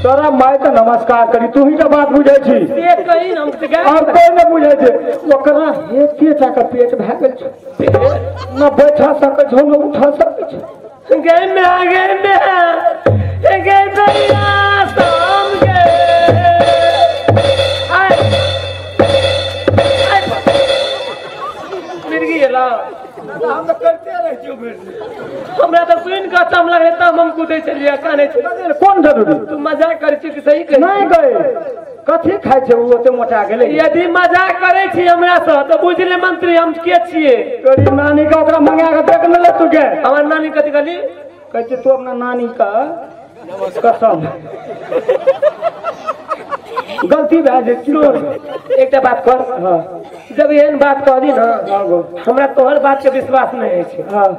तोरा my के नमस्कार करी तू ही के बात बुझै छी से कही न हम तऽ और कोई न बुझै छै। ओकरा एते टा के पेट भए गेल छै न बैठा सकै छौ न उठा सकै छै। गए मैं गए मैं गए भैया शाम गए आए आए मिर्गी एला हम तऽ करते रहै छियौ भरि दिन। हमरा तऽ सुनि कऽ चम लगलै तब हम कुदै छलियै कानै छलियै। कोन जरूरी तू मजाक करै छी कि सही कहै नहि गए कथी खाइ छै उ ओते मोटा गेलै? यदि मजाक करै छी हमरा सँ तऽ बुझि ले मंत्री हम के छियै। तोरी नानी के ओकरा मंगा के देख ने ले तू के। हमर नानी कथी कहली? कहै छै तू अपना नानी का कसम गलती भए जाइ छै। एकटा बात कर हाँ जब एहन बात कहली न हाँ गो हमरा तोहर बात के विश्वास नहि होइ छै। हाँ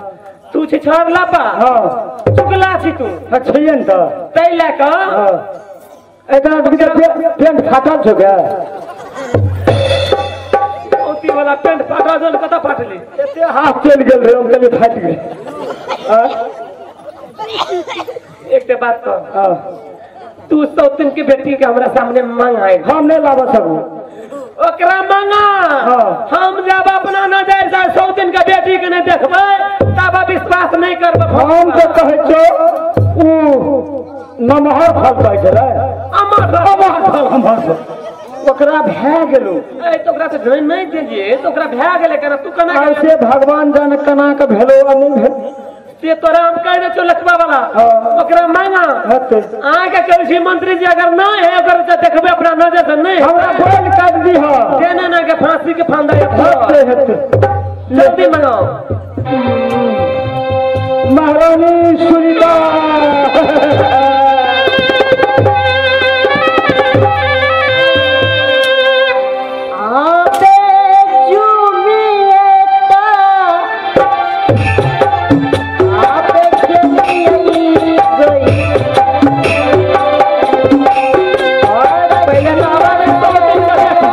तू छै छड़ला पा हाँ चुगला छी तू छैहे ने तऽ ताहि लए कऽ हाँ एतना पेंट फाटल छौ गे? धोती वाला पेंट फाटल छौ कतऽ फाटलै? एते हाथ चलि गेल रहै हम कहलियै फाटि गेल। एकटा बात कह हाँ तू सौतिन के बेटी के हमरा सामने मांग आयल हम नहि लाबऽ सकू ओकरा मांगा। हाँ हम जब अपना नजर से सौतिन के बेटी के नहीं देखबै तब विश्वास नहीं करबै। हम तऽ कहै छौ उ नमहर फल कहै छलै अमर अमर फल अमर फल ओकरा भए गेलौ। ए तऽ ओकरा तऽ जोइन नहि देलियै तऽ ओकरा भए गेलै केना तू केना ऐसे भगवान जाने केना के भेलौ आ नहि भेल से तोरा हम कहि दै छियौ लखबा वाला ओकरा मांगा। हेतै अहाँके कहै छी मंत्री जी अगर नहि है ओकर तऽ देखबै अपना नजर से नहि हमरा बोल काटि दीह केना ना के फांसी के फांदा हेतै हेतै जल्दी मंगाओ। महारानी सुनीता आपे जुमियता आपे चली गई और पहिले तऽ आवाज सौतिन के बेटी।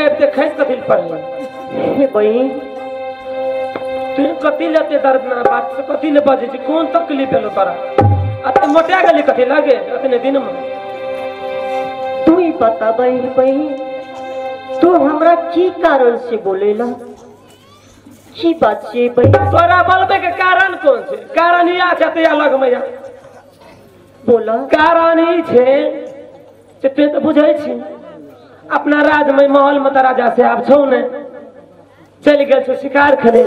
आबिते खसि कथी लए पड़लै? हे बहिन, तू कथी लए एते दर्दनाक बात से कथी लए बजै छी? कोन तकलीफ भेलौ तोरा? एते मोटा गेली कथी लगे एतने दिन में? तू ही बता बहिन, तू हमरा की कारण से बोलेला? की बात छै बहिन? तोरा बोलबे के कारण कोन छै? कारण ही छै ते अलग में या बोला। कारण ई छै जे तू तऽ बुझै छी अपना राज में महल में तऽ राजा साहब छौ ने, चलि गेल छौ शिकार खेले।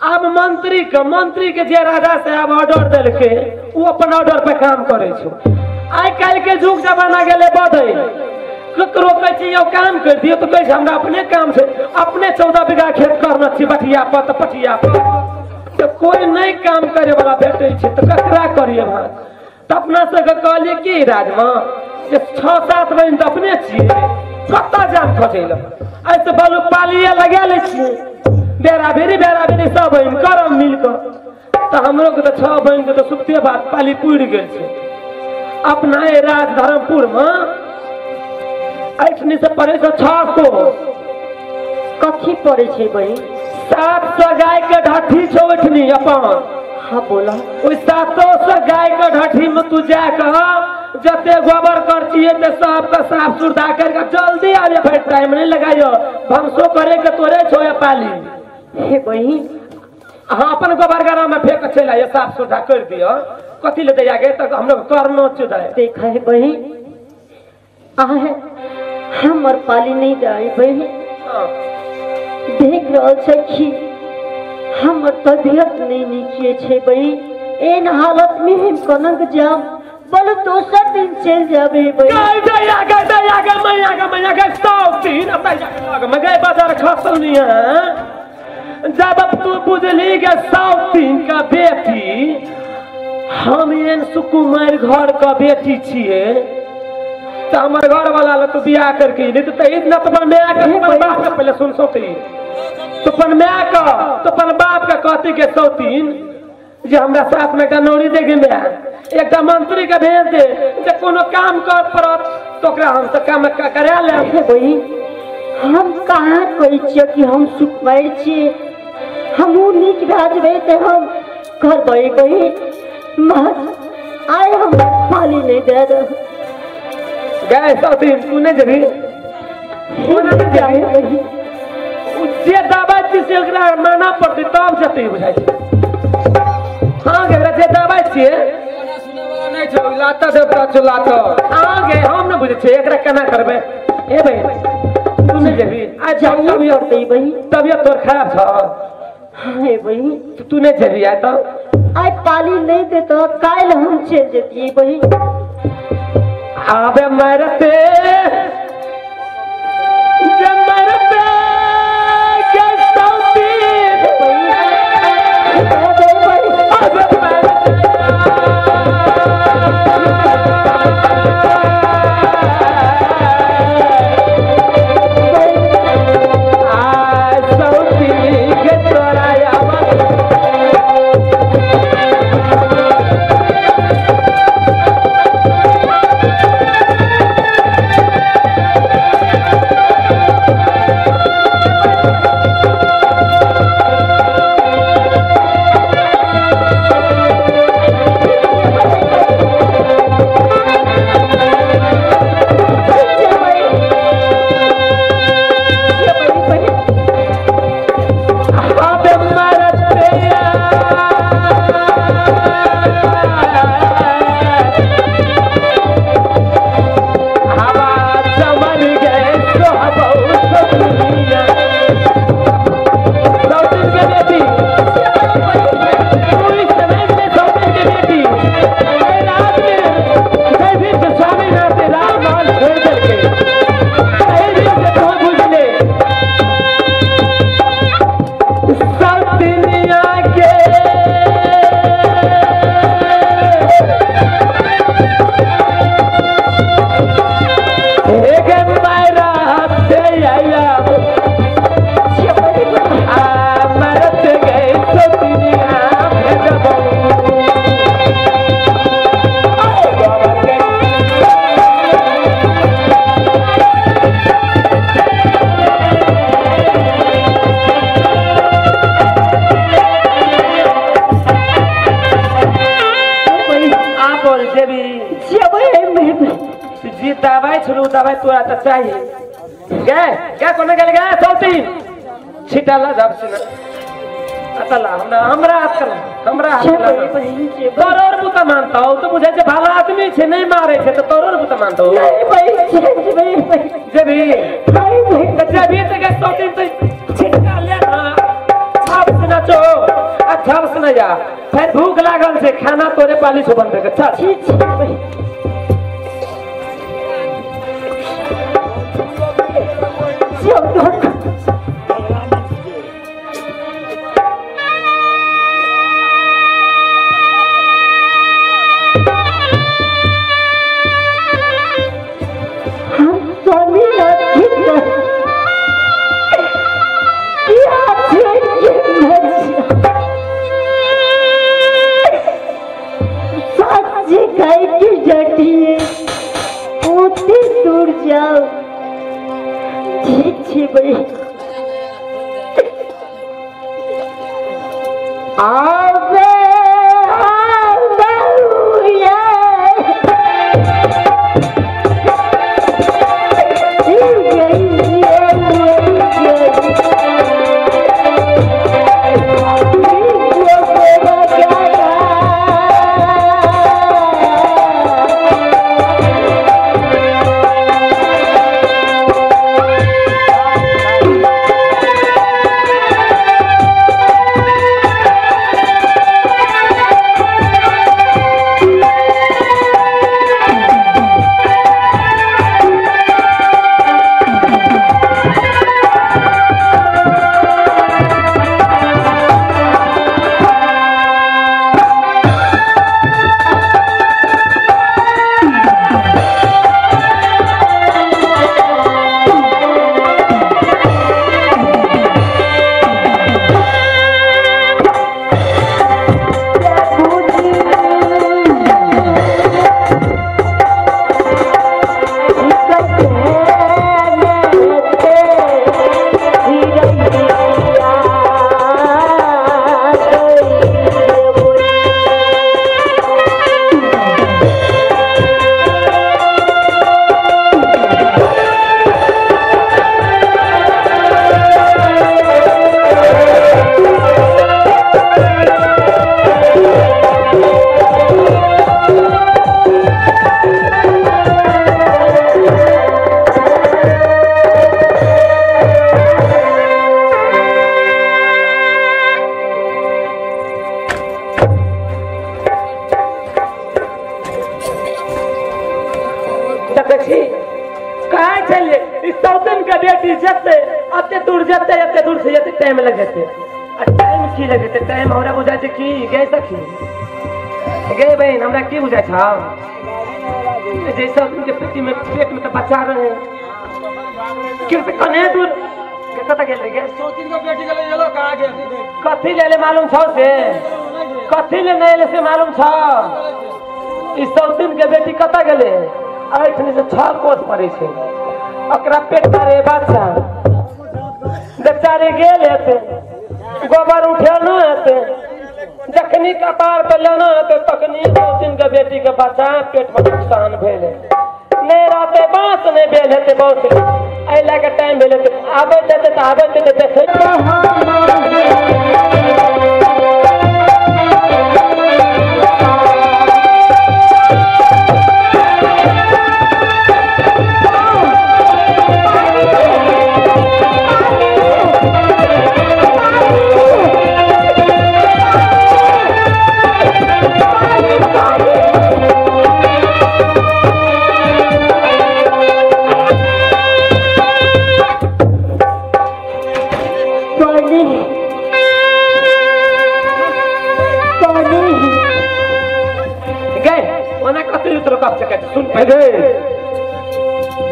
आब मंत्री के जे राजा साहब ऑर्डर देलकै ओ अपन ऑर्डर पे काम करै छौ। आइ काल्हि के युग जमाना गेलै बदलि। ककरो कहै छी यौ काम कर दियौ तऽ कहै छै हमरा अपने काम छै, अपने 14 बीघा खेत करना छी बटिया पर तऽ पटिया पर। तऽ कोइ नहि काम करे वाला भेटै छै तऽ ककरा करियै भात? तऽ अपना सबके कहलियै की राजमे जे 6-7 बहिन तऽ अपने छियै, कतऽ जाम खोजै लए? एहिसँ बालू पालिए लगा लै छियै, बेरा बेरी सब बहिन करब मिल कऽ। तऽ हमरो के तऽ 6 बहिन के तऽ सुखते बात पाली पुरि गेल छै। अपना राज धर्मपुर में एठनी से पड़े छै 600। कथी पड़े छै बहिन? 700 गाय के ढट्ठी छौ एठनी अपन। हाँ बोला। ओहि 700 गाय के ढट्ठी में तू जाके जते गोबर करछिए ते सबके साफ सुथरा करके जल्दी आबे, फिर टाइम नहीं लगाइयो, भंसो करे के तोरे छो पाली। हे बहिन, हाँ अपन गोबर गरा में फेंक चलि आइयो, साफ सुथरा कर दियो। कथी ले दैया गे तऽ हमरो करनो छै। देखा है बहिन, आहे हमर पाली नहीं जाए बहिन। देख रहल छै कि हमर तबियत नहीं नीक छै बहिन। एहन हालत में हम कनक जाम? बोलो दोसर दिन चल जाबे बहिन। गए गए गए गए मैया के मैया के 100 दिन अतै लग में गए बाजार खसल नहीं है। जब अब तू बुझली के 100 दिन का बेटी, हम एहन सुकुमार घर का बेटी छियै तऽ हमर घर वाला लग तू बियाह करके नहीं तऽ इतना तो अपन माय के अपन बाप के पहले सुन सोती तो अपन माय के तो अपन बाप के कहती के 100 दिन जे हमरा साथ में एकटा नौरी दे गे माय, एकटा मंत्री के भेज दे जे कोनो काम कर पड़त तो ओकरा हम सब काम करा लेब। बहिन, हम कहाँ कहै छियै कि हम सुकुमार छियै? हमहूँ नीक भए जेबै तऽ हम करबै बहिन। आइ हमरा पाली नहीं दे दे। गए 100 दिन तू नहीं जेबही? जे दबाइ छी से ओकरा मानऽ पड़तै तब जेतै, बुझाइ छै। हाँ गे, जे दबाइ छियै नहि छौ, लाता देवता छौ लाता। हाँ गे, हम नहि बुझै छियै एकरा केना करबै। ए बहिन, तू नहि जेबही? आइ बहिन तबियत तोर खराब छौ। हाँ बहिन, तू नहि जेबही आइ? तऽ आइ पाली नहीं देतऽ काल्हि हम चलि जेतियै बहिन। आबे मरते जे मरते के 100 दिन, आबे मरते आ 100 दिन के तोरा आवा। छलू दवाई तोरा त चाहिए गए क्या कोने गेल गए सौतीन छिटाला जब से अतला हमरा हमरा हाथ कला हमरा हाथ कला तोरोर बुता मानता हो तो बुझे जे भला आदमी छे नहीं मारे छे तो तोरोर बुता मानता हो नहीं भाई भाई जेबी भाई भाई जेबी ते के सौतीन तो छिटका ले ना छाप से ना चो आ छाप से ना जा फिर भूख लागल छे खाना तोरे पाली छो बनबे के चल छी छी भाई टाइम लग जाते टाइम की लग जाते टाइम हमरा बुझाय छै की गए सखी गए बहन हमरा की बुझाय छौ जैसा उनके पेट में तो बच्चा रहे के कने दूर कत गेल रे सौतीन के बेटी के ले गेलो कहां गेल कथी ले ले मालूम छौ से कथी ले नहीं ले से मालूम छौ ई सौतीन के बेटी कत गेले ऐठनी से 6 कोस पड़े छै ओकरा पेट रे बच्चा बेचारे गेल हेते गोबर उठेलो हेते जखनी कपार पर लेना हेते तखनी सौतीन के बेटी के बच्चा पेट में नुकसान भेल नहीं रहते बांस नहीं भेल हेते बहुत एहि लए के टाइम भेल हेते आबैत हेते तऽ आबैत हेते देखै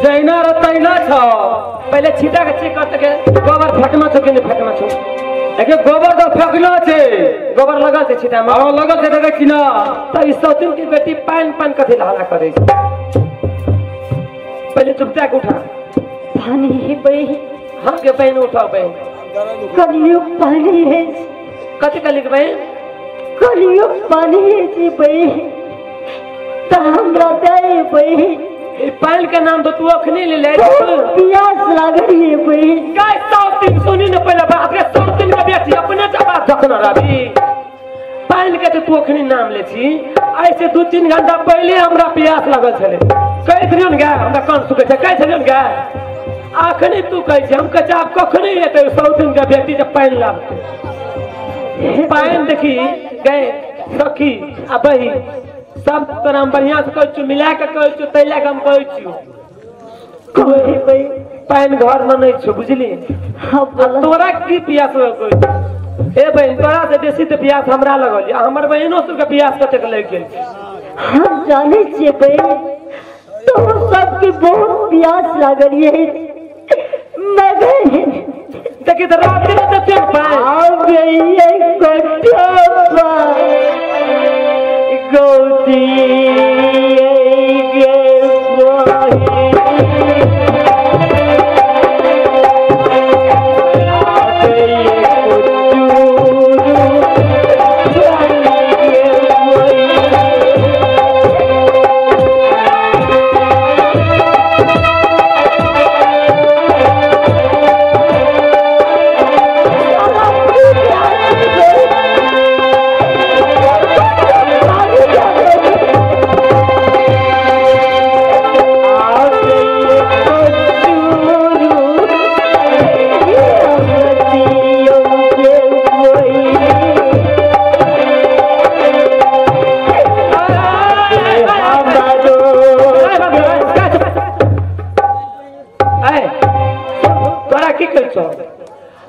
जैना र तैना छ पहले छीटा के चेक करते के गोबर फेकना छौ कि नहीं फेकना छौ। एके गोबर तो फेकना छे, गोबर लगल छे छीटा में। हां लगल छे, देखै छी ना। त ई सौतीन के बेटी पान पान कथि हल्ला करे छे। पहले चुपचाप उठा पानी है बही। हां के बहन उठाओ बहन। कलियुग पानी है। कथि कहली के बहन? कलियुग पानी है जी बही। त हमरा दे बही। ई पानि के नाम तो तू अखनी ले ले। प्यास लागल ये बहिन। काय 100 दिन सुनी न पहले बात के 100 दिन के बेटी अपने जवाब जखन रवि पानि के तो तू अखनी नाम ले छी। ऐसे 2-3 घंटा पहले हमरा प्यास लागल छले। कहैत रहियौ ने गे हमरा कान सुखै छै, कहै छलियौ ने गे। अखनी तू कहै छी हम कहै छी आब कखनी एतै 100 दिन के बेटी जे पानि लाबतै। पानि देखी गए सखी आ बही सब तोरा हम बढ़िया से कहै छियौ, मिला के कहै छियौ, तै लए के हम कहै छियौ। पानि घर में नहीं छौ बुझली। तोरा की प्यास लगल? ए बहिन तोरा से बेसी तो प्यास हमरा लगल, हमर बहिनो सबके प्यास कतेक लागि गेल। हम जानै छियै बहिन तो सबके बहुत प्यास लागल ये, मगर देखी तो रात में तो चल पाए गौती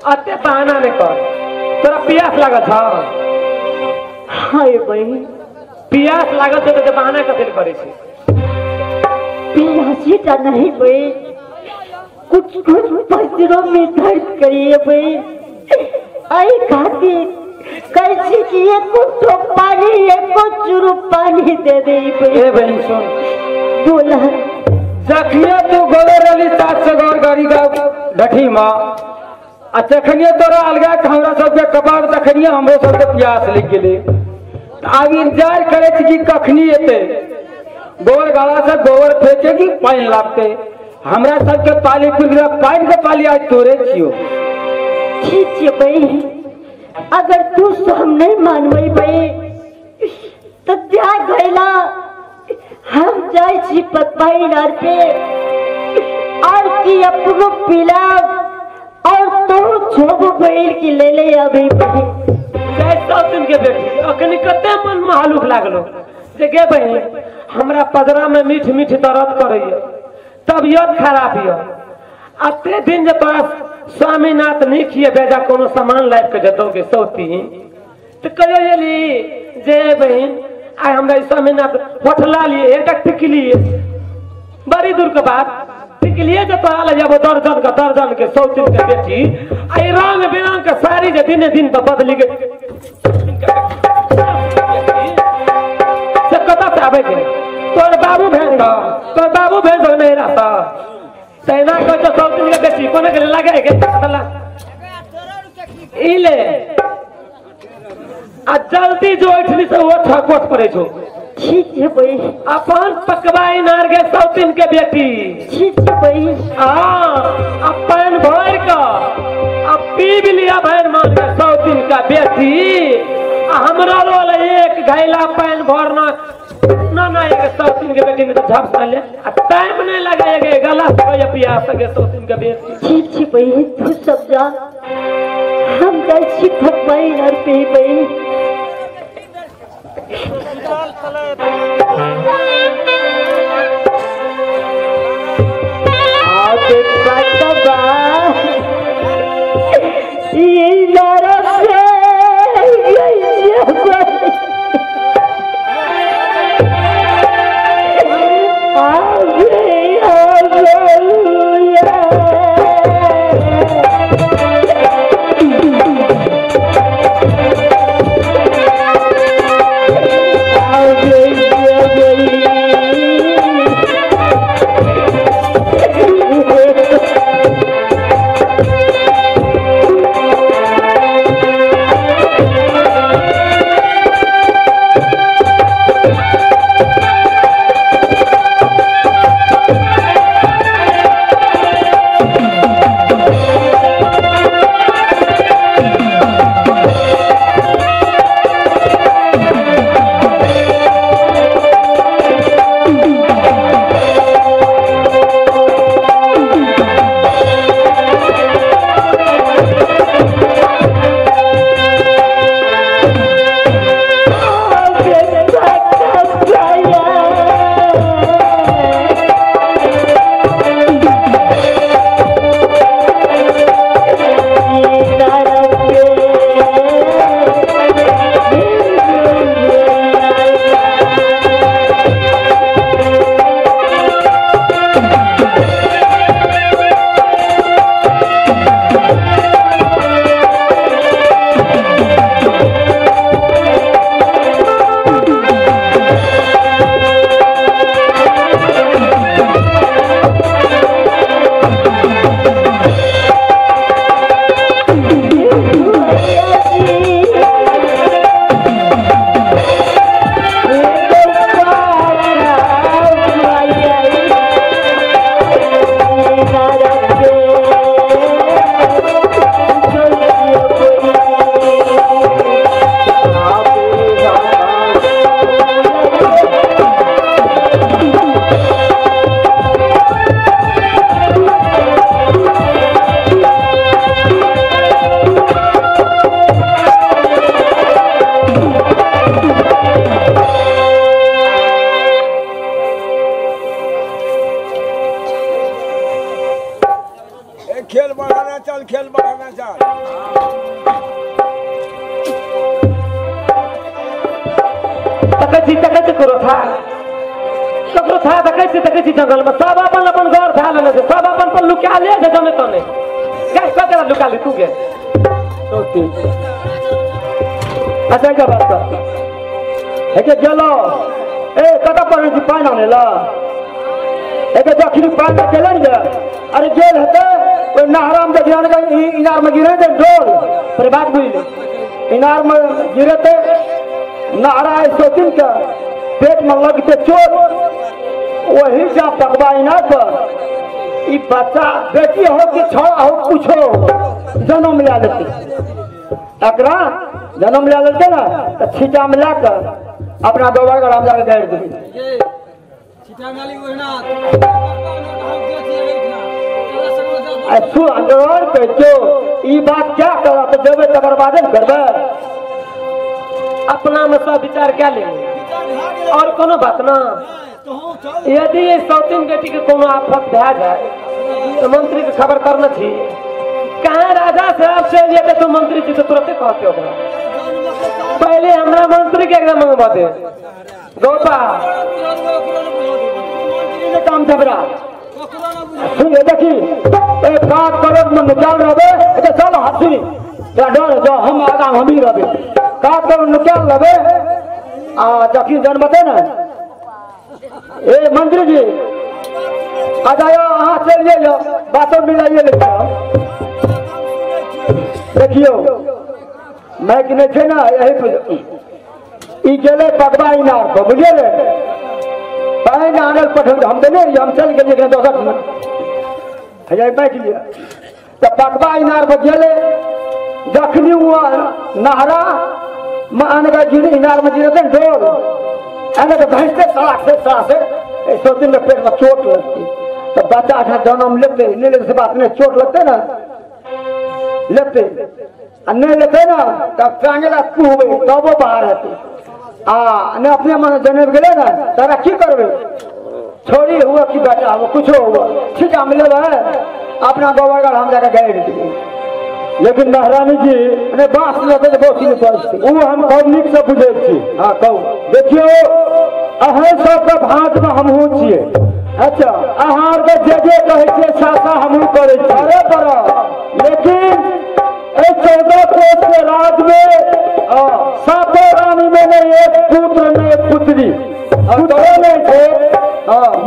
अते बहाना नहीं कर, तोरा प्यास लागल छौ? हाँ बहिन प्यास लागल छौ तो बहाना कथी करै छी? प्यासी टा नहीं बहिन, कुछ कुछ पत्थरों में दर्द करिए बहिन। आई खातिर कैसी कि एक तो पानी एक चुरू पानी दे दे ए बहिन सुन बोला जखनिया तू गोले रही 700 गौर गाड़ी का ढठी माँ आ जखनिया तोरा अलगा के हमरा सबके कपार तखनिया हमरो सबके प्यास लग गेलै। आब इंतजार करे छी कि कखनी एतै गोबर गाड़ा से गोबर फेंके कि पानि लाबतै। हमरा सबके पाली पुर पानि के पाली आज तोरे छियो। ठीक छै बहिन, अगर तू हम नहीं मानबै बहिन तो त्याग भैला हम जाइ छी पतवाई नार पे और की अपनो पिलाब और तो छोब बहिन की ले ले अभी बहिन। 100 दिन के बेटी अखनी कते मन में हालुक लागलो जे गे बहिन हमरा पदरा में मीठ मीठ दर्द करैया, तबियत खराब यऽ। अते दिन जे तोरा स्वामीनाथ नहीं खिए बेजा कोनो सामान लाबि के जे दौगे सौती तो कहियो एली जे बहिन आइ हमरा स्वामीनाथ होठला लिए एकटा टिकली बड़ी दूर के बात टिकलिए जे तोरा लग जाबो दर्जन के 100 दिन के बेटी आई रंग बिरंग के साड़ी जे दिने दिन पर बदली के से कतऽ से आबै छै? तोर बाबू भेज दो, तोर बाबू भेज दो नहीं रहता तैना कहै छौ 100 दिन के बेटी कोना के लगे के ई ले आ जल्दी जो उठली से वो छकोट पड़े छौ। ठीक है बहिन अपन पकवाई नार के 100 दिन के बेटी। ठीक है बहिन हाँ अपन भर का आ पी लिया भर मान के 100 दिन का बेटी आ हमरा रोल एक घैला पानि भरना ना ना एक 100 दिन के बेटी में तो झप ले आ टाइम नहीं लगे गला से प्यास सके 100 दिन के बेटी। ठीक है बहिन तू सब जा, हम जाइ छी पकवाई नार पे बहिन। बढ़ाना चल खेल बढ़ाना चल तकै छी ककरो था तकै छी जंगल में सब अपन अपन घर धा लेने छै सब अपन पर लुका ले छै जने तने गै ककरा लुका ले तू गे सोती अच्छा का बात कर एके गेलो ए कत पर छी पानि आने ला एके जखनी पानि गेलन गे अरे गेल हेतै ओइ नहरा में ध्यान के इनार में गिरे दे डोल पर बात बुझ ले इनार में गिरते नहरा सोतिन के पेट में लगते चोट वही जा पकवा इनार पर ई बच्चा बेटी हो कि छोड़ा हो कुछो जन्म ले लेते एकरा जन्म ले लेते ना तो छीटा में लाकर अपना गोबर गराम जाके गाड़ दे छीटा में ली ओहिना सु अंदर कहतो ई बात क्या करा तो देबे तकर बाद न करबे अपना में सब विचार क्या ले और कोनो बात ना यदि ये सौतीन बेटी के कोनो आफत भए जाए तो मंत्री के खबर करना थी कहाँ राजा साहब से जेते तो मंत्री जी तो तुरंत कहते होगा पहले हमरा मंत्री के एकदम मंगवा दे गोपा काम झबरा सुन देखी ए 7 करोड़ में निकाल रहबे तो चल हंसी तो डर जो हम आगा हम ही रहबे 7 करोड़ निकाल लेबे आ जखी जन्मते ना ए मंत्री जी आ जाओ अहाँ चल जाइयो बातो मिलाइए ले देखियो मैं कि नहीं थे ना यही ई गेलै पगवा इनार पर बुझलियै ने पानि आनल पठल हम देने रहियै हम चल गेलियै दोसर में हजार बैठ लिअ तऽ पगवा इनार पर गेलै जखनी ओ नहरा में आनगा गिरे इनार में गिरे ने डोर एने तो भैंसते सड़क से सोचने में पेट में चोट लगती तो बच्चा अच्छा जन्म लेते नहीं लेते से बात नहीं चोट लगते ना लेते आ नहीं लेते ना तब टांगेला कुहबे तबो बाहर हेतै आ नहीं अपने मन जनेब गेलै ना तारा की करबै छोड़ी हुआ कि बेटा हुआ कुछो हुआ ठीक हम लेबै अपना गोबर गढ़ हम जाके गाड़ि दियै। लेकिन महारानी जी ने बाँस लेते तऽ बहुत चीज पड़ै ओ हम पब्लिक से बुझै छी। हाँ कहू। देखियौ अहाँ सबके भाँजमे हमहूँ छियै। अच्छा अहाँ आरके जे जे कहै छियै सासा हमहूँ करै छियै। अरे बड़ा लेकिन एहि 14 कोस के राज में सातो रानी में नहीं एक पुत्र नहीं एक पुत्री पुत्रो नहीं थे।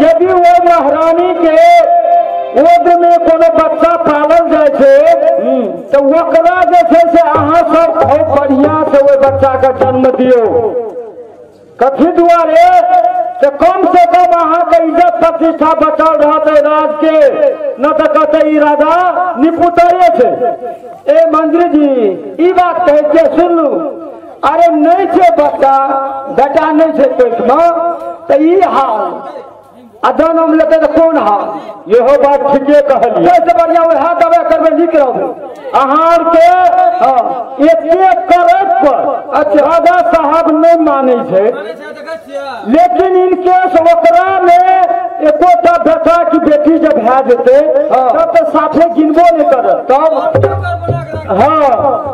यदि वो महारानी के गोद में कोनो बच्चा पालल जाए छै तो ओकरा जे छै से अहाँ सब खूब बढ़िया से ओहि बच्चा के जन्म दियौ। कथी दुआरे से कम से कम अहाँ के इज्जत प्रतिष्ठा बचल रहतै राज के, न तऽ कहतै ई राजा निपुतरे छै। ए मंत्री जी ई बात कहै छियै सुनलू। अरे नहीं छै बच्चा बेटा नहीं छै पेटमे तऽ ई हाल आ जन्म लेतै तऽ कोन हाल। इहो बात ठीके कहलियै। ताहिसँ बढ़िआँ वएह दबाइ करबै नीक रहबै। अहाँ के एते करैत पर अच्छा राजा साहब नहीं मानै छै, लेकिन इनकेस ओकरा में एकोटा बेटा की बेटी जब भए जेतै तब तऽ साफे गिनबो नहीं करत तब। हाँ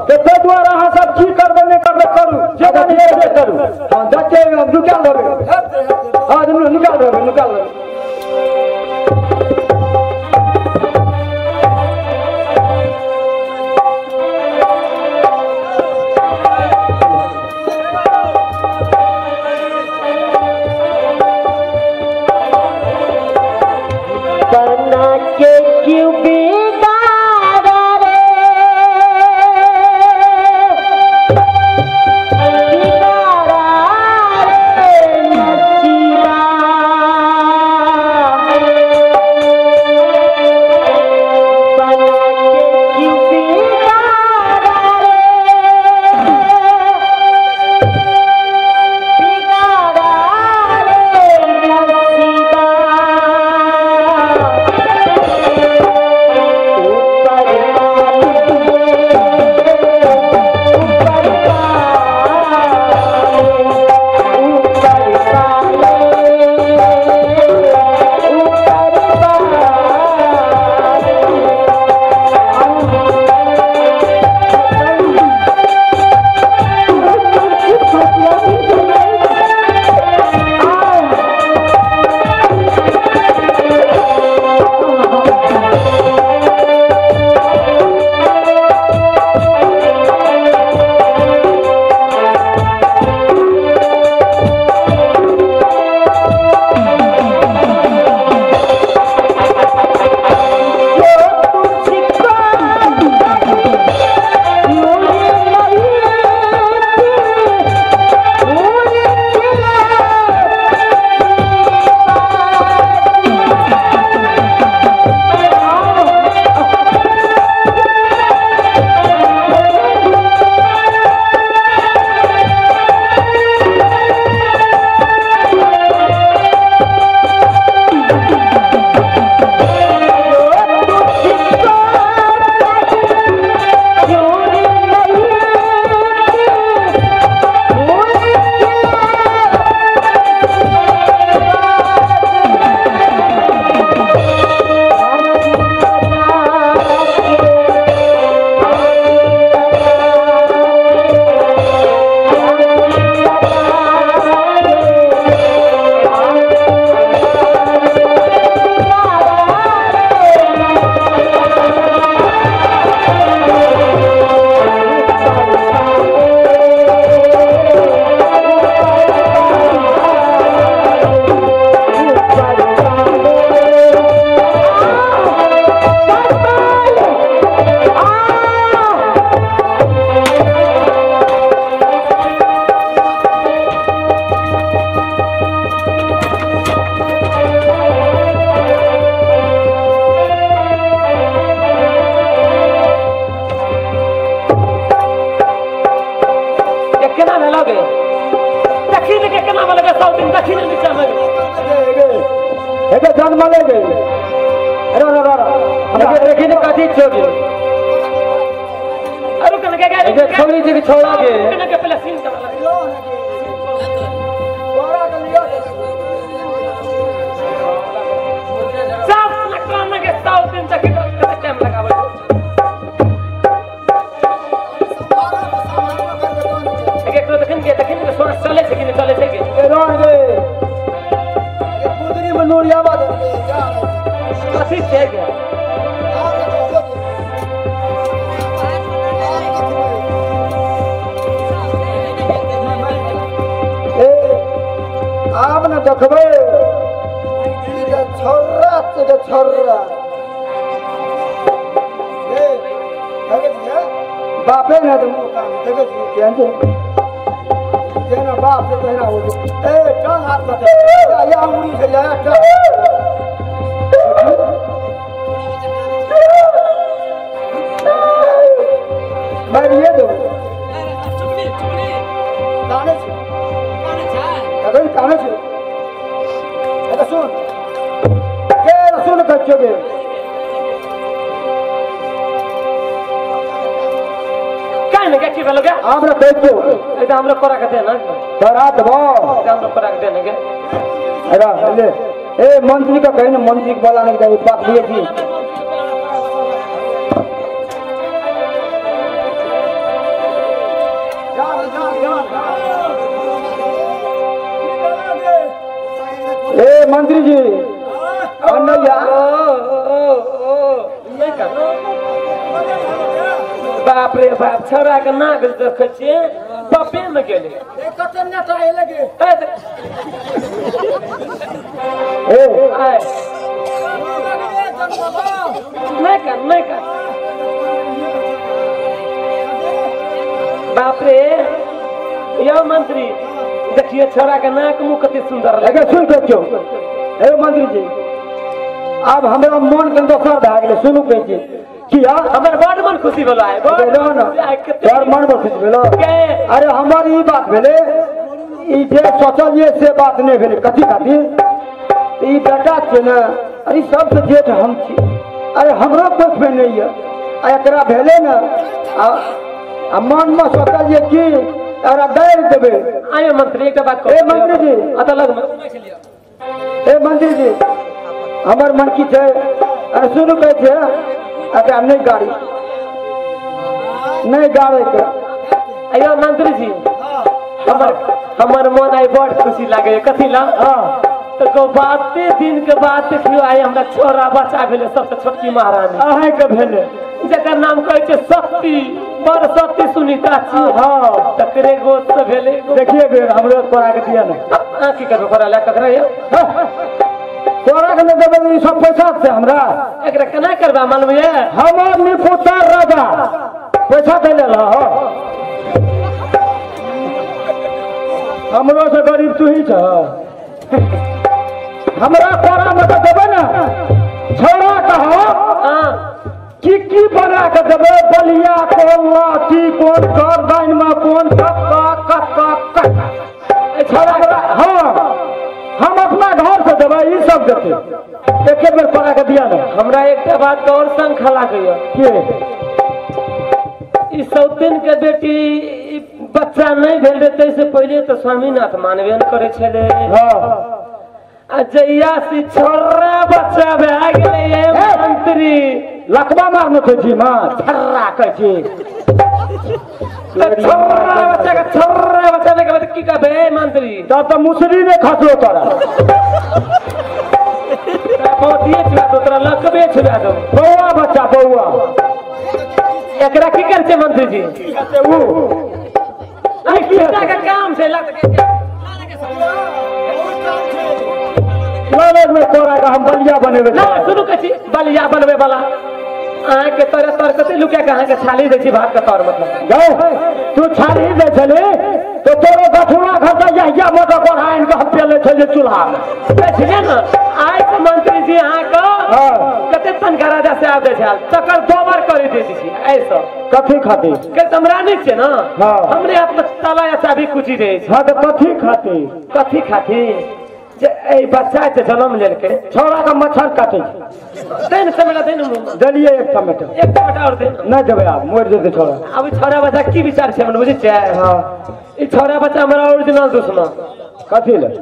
तो ताहि दुआरे अहाँ सब की करबै नहि करबै करू जे बनी से करू। हाँ जते निकाल देबै। हाँ निकाल देबै निकाल देबै। बना के क्यों बिगाड़ा रे 100 दिन दखिन नीचा में एके जन्म ले गए अरे अरे अरे एके देखी ने कथी छोगे अरे कन के एके छोड़ी जी छोड़ा के कन के पहले सीन कर सब लकड़ा के 100 दिन तक टाइम लगावे एके तो दखिन के सोना चले छै कि नहीं चले छै के ए रोन गे ए पुदरी में नूरिया बात कथी छै के ए आब न देखबै छोरा से छोरा ए देखे छी बापे ने तो मुंह कान देखे छी केहन छै जेना बाप से तहिना हो ए टांग हाथ लगे या उड़ी से या टांग मारिए दो चुगली चुगली काने छै काने छै अगर काने छै ए सुन के सुन कच्चो के काहे के की भेलो के हमरा कहै छौ ए त हमरा करा के दे ना तोरा देबो हमरा करा के दे ना के अरे ले ए मंत्री का कहीं ना मंत्री के बोला नहीं जाए बात लिए थी जा जा जा ए मंत्री जी अन्नैया ओ कर बाप रे बाप छोरा के नाक देखै छियै बापे में गेलै ए कते नेता आइ लगे ए आय नहीं कर नहीं कर बाप रे यो मंत्री देखिए छोरा के नाक मुंह कते सुंदर लगे लगे सुन के क्यों ए मंत्री जी अब हमरा मन के दोसर भए गेलै सुनू कहै छी किया हमर बड़ मन खुशी भेलो आइ बड़ ना तोहर मन बड़ खुशी भेलो अरे हमर ई बात भेलै ई जे सोचलियै से बात नहि भेलै कथी खातिर ई बेटा छै ने अरे सबसे जेठ हम छी अरे हमरो कोखमे नहि यऽ आ एकरा भेलै ने आ मनमे सोचलियै कि एकरा गाड़ि देबै आयो मंत्री एकटा बात ए मंत्री जी अतऽ लग ए मंत्री जी हमर मन की छै अरे सुनू कहै छै एकरा नहि गाड़ी नहीं गाड़े के अयो मंत्री जी हमर हमर मन आई बड़ खुशी लागे कथी ला तो को बाते दिन के बाद देखियो आई हमरा छोरा बच्चा भेलै सबसे छोटकी महारानी अहे के भेलै जकर नाम कहै छै शक्ति बड़ शक्ति सुनीता छी हां तकरे गोद से भेलै देखिए बेर हमरो तोरा के दिया ना आ की करबो करा ले ककरा यो तोरा के नहि देबै ई सब पैसा छै हमरा एकरा केना करबा मालूम ये हमर निपुतर राजा पैसा दे लेल हो हमरो से गरीब तू ही छ हमरा तोरा में तो देबै ना छोड़ा कहो की की बना के देबै बलिया कोन लाठी कोन गर्दन में कोन कक्का कक्का कक्का छोड़ा हाँ हम अपना घर से देबै ई सब देते एक बेर पड़ा के दिया ना हमरा एकटा बात और शंका लागैया के ई सौतीन के बेटी बच्चा नहीं भेल रहते से पहले तो स्वामीनाथ मानबे न करे छले हां आ जहिया से छोरा बच्चा भए गेलै मंत्री लकवा मारने छै जी मां छर्रा कहै छी छोरा बच्चा के छोरा बच्चा के बाद की कहबे मंत्री तब तो मुसरी ने खसलो तोरा पौधिए छुआ दो तोरा लकबे छुआ दो बौआ बच्चा बौआ एकरा की कर छै मंत्री जी ऊ की के काम छै लत के लगे में तोरा के हम बलिया बनेबे ना सुनू कहै छी बलिया बनबे वाला अहाँ के तोरे तर कते लुका के अहाँ के छाली दै छी भात के तर मतलब गौ तू छाली दै छली तो तोरो गठुआ घर से यहिया मोटर कोढ़ाइन के हम पेले छलियै चूल्हा में छियै ना आइ के मंत्री जी अहाँ के कते तनखा राजा से खराब दे छै तकर दोबर कर दे छी ऐसा कथी खातिर के हमरा नहीं छै ना। हां हमरे हाथ में ताला या चाबी कुची दे छै। हां त कथी खातिर कथी खातिर जे ए बच्चा के जन्म लेलके छोरा के मच्छर काटे देन टमाटर देन देलिए एक टमाटर और दे नहीं देबै आब मर जेतै छोरा। अब छोरा बच्चा की विचार छै हमरा बुझै छै। हां ई छोरा बच्चा हमरा ओरिजिनल दुश्मन कथी ले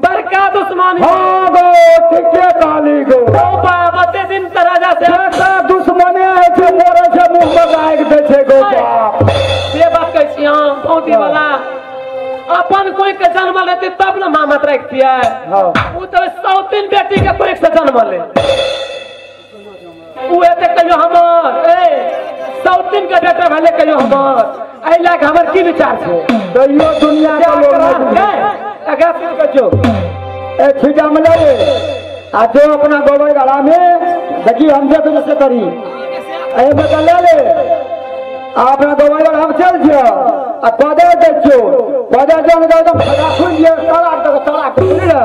बड़का दुश्मन। हां गो ठीके कहली गो ओ बाबा ते दिन त राजा से बड़का दुश्मने है छै मरे छै मुंह में गायक दे छै गो बाप से बात कहै छी हम भौती वाला अपन कोई के जन्म लेते तब ना मामत रखतियै। हां उ त 103 बेटी के कोई से जन्म ले उ हेते कहियो हमर ए 103 के बेटा भले कहियो हमर एहि लाख हमर की विचार छै तैयो दुनिया के लोग अगर की कहियो ए छिटा में ले आ जो अपना गोबर गला में देखी हम जे तो से करी ए बता ले ले अपना गोबर गला हम चल जियो आ पदे देखियो पदे जन एकदम फटाफट दियो तलाक तक तलाक बुझली ना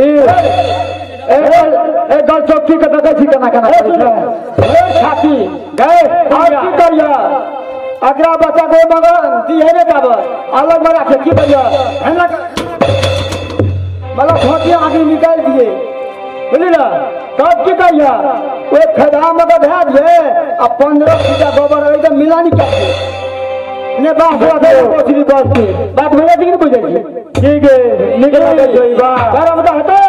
ए ए ए गल चौकी के देखै छी केना केना करै छै ए छाती गए और की करिया अगला बच्चा को मगर दिहे ने काबर अलग में राखे की करिया हेना मतलब धोती आगे निकाल दिए बुझली ना तब की करिया ओ खदा में धा दिए आ 15 फीटा गोबर एकदम मिलानी कर ने बात पोछली बात की बात भैया जी नहीं बुझै छी ठीक है निकल गई बा गरम तो हटो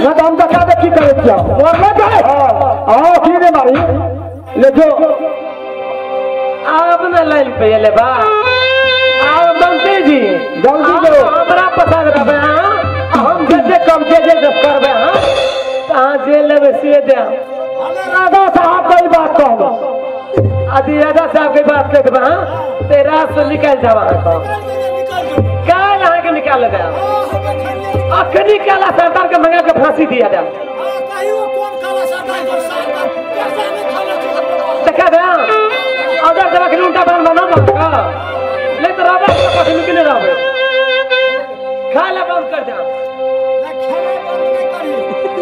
ना तो हम तो का की करे छियो और ना जाए हां की रे मारी ले जो आप ना लाइन पे ले बा आप मंत्री जी जल्दी करो हमरा पता करबे। हां हम जे जे कम जे जे करबे। हां कहां जे लेबे से दे राजा साहब कोई बात कहबो आदि राजा साहब के बात कह देबे। हां तेरा से निकल जावा हां काल अहां के निकाल दे अखनी काला सरदार के मंगा के फांसी दिया दे देखा दे अगर दवा के उल्टा बाल मना मत का ले तो राजा के पास निकले रहबे खाला बंद कर दे ना खाना बंद नहीं करी।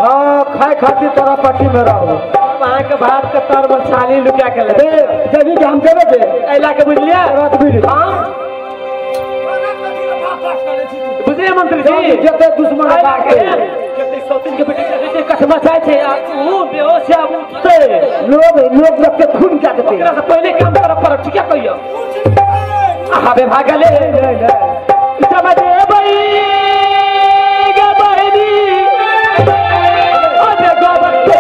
हां खाए खातिर तोरा पट्टी में रहो वहां के भात के तर में छाली लुका के ले जबी के हम देबे के ऐला के बुझलिए रात बीड़ी हां बुझलिए मंत्री जी जते दुश्मन बात के जते 103 के बेटे के कसमा चाहे छै आ ऊ बेहोश आ उठते लोग लोग लोग के खून क्या देते ओकरा से पहले काम करब पर ठीक है कहियो आहा बे भागले समझ बई गे बहनी अरे गोबर के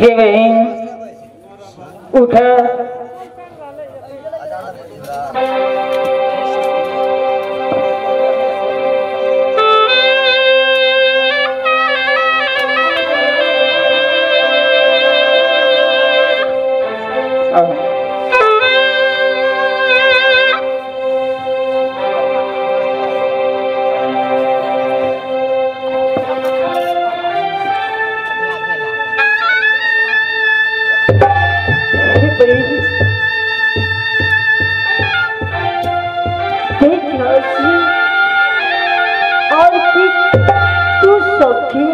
हे बहन उठ। और तू सबके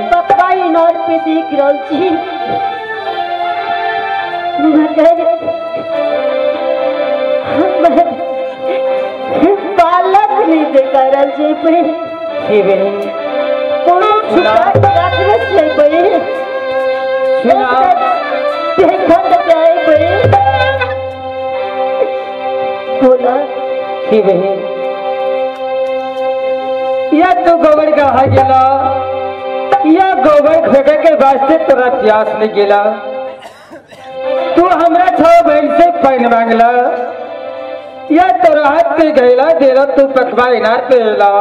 पप्पा इनार पे देख रहा छी मगर बालक नहीं देखा रहा छी कोनो छुपा रखने छै बोला हे बहन या तो गोबर गहा गेला या गोबर फेंके के वास्ते तोरा प्यास नहीं गेला। तू हमरा छो बहन से पानी मांगला या तोरा हाथ पे गैला देला तू पकवा इनार पे एला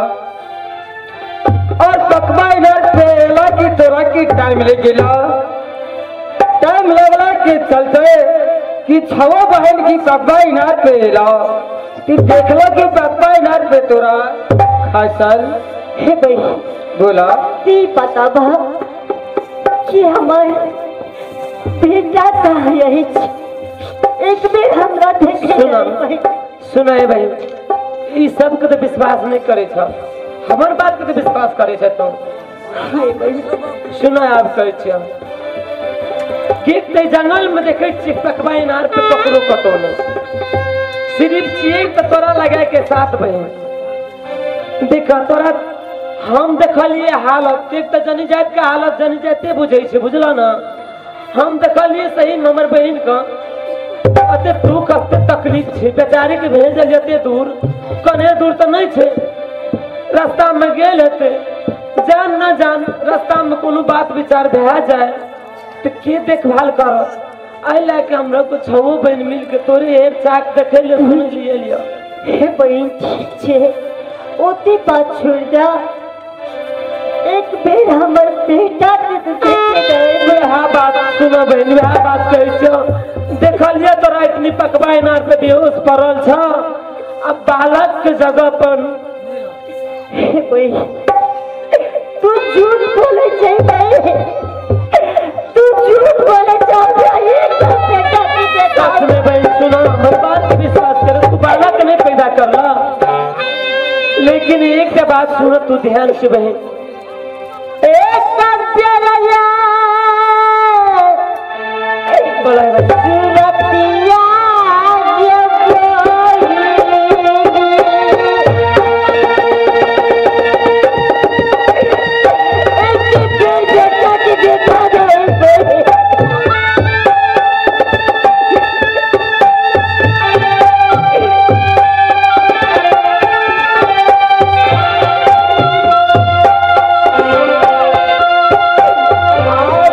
और पकवा इनार पे एला की तोरा की टाइम ले गेला। टाइम लगला के चलते कि छो बहन की पकवा इनार पे एला कि देखला कि पकवा इनार पे तोरा खासल। हे बहन बोला ती पता बा कि हमार बेटा का यही एक बेर हमरा देखे। सुना है बहन ई सब के तो विश्वास नहीं करे छ, हमर बात के तो विश्वास करे छ तो। सुना आप कहै छी कि ते जंगल में देखे छी पकवा इनार पे ककरो कतो न, सिर्फ चीख तो तोरा लगा के साथ बहन देख तोरा हम देखलिए हालत एक तो जनी जात के हालत जनी जाते बुझे छे बुझला ना। हम देखलिए सही हमर बहन का अते दुख अते तकलीफ छे बेचारे के भेजल जते दूर कने दूर तो नहीं छे, रास्ता में गेल हेते जान ना जान रास्ता में कोनो बात विचार भए जाए तो के देखभाल करत। एहि लए के हमरा को छओ बहन मिल के तोरे एक चाक देखे ले सुन लिए लिया। हे बहन ठीक छे ओते बात छोड़ जा, एक बेर हमर बेटा के तो देखे गए। वएह बात सुनो बहन वएह बात कहै छौ देखलिए तोरा इतनी पकवा इनार पे बेहोश पड़ल छ अब बालक के जगह पर। हे बहन तू झूठ बोले छै बहन, तू झूठ बोले छौ बेटा के देखा। सच में बहन सुनो हमर बात पे विश्वास कर तू बालक नहीं पैदा करला, लेकिन एक बात सुनो तू ध्यान से बहन। एक प्यारा बोला सुरतिया बेटा के देखा दे। Oh,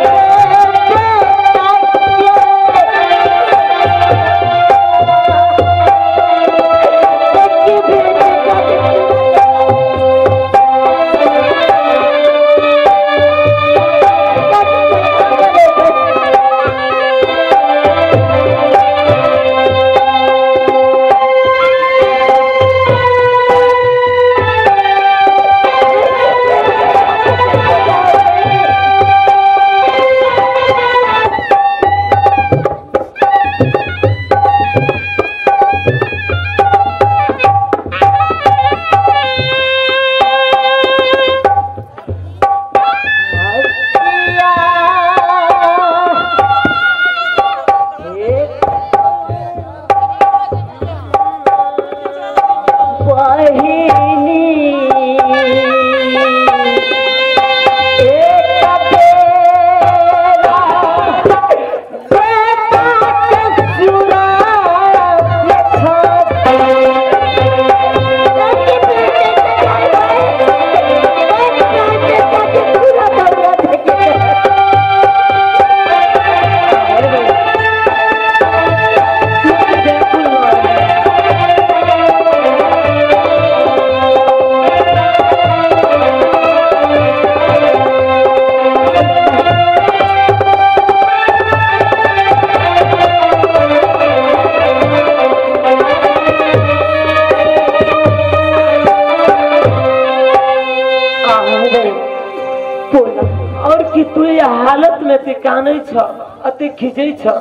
कहा बोला और कि तू ये हालत में ते कानै छ अते खिजै छ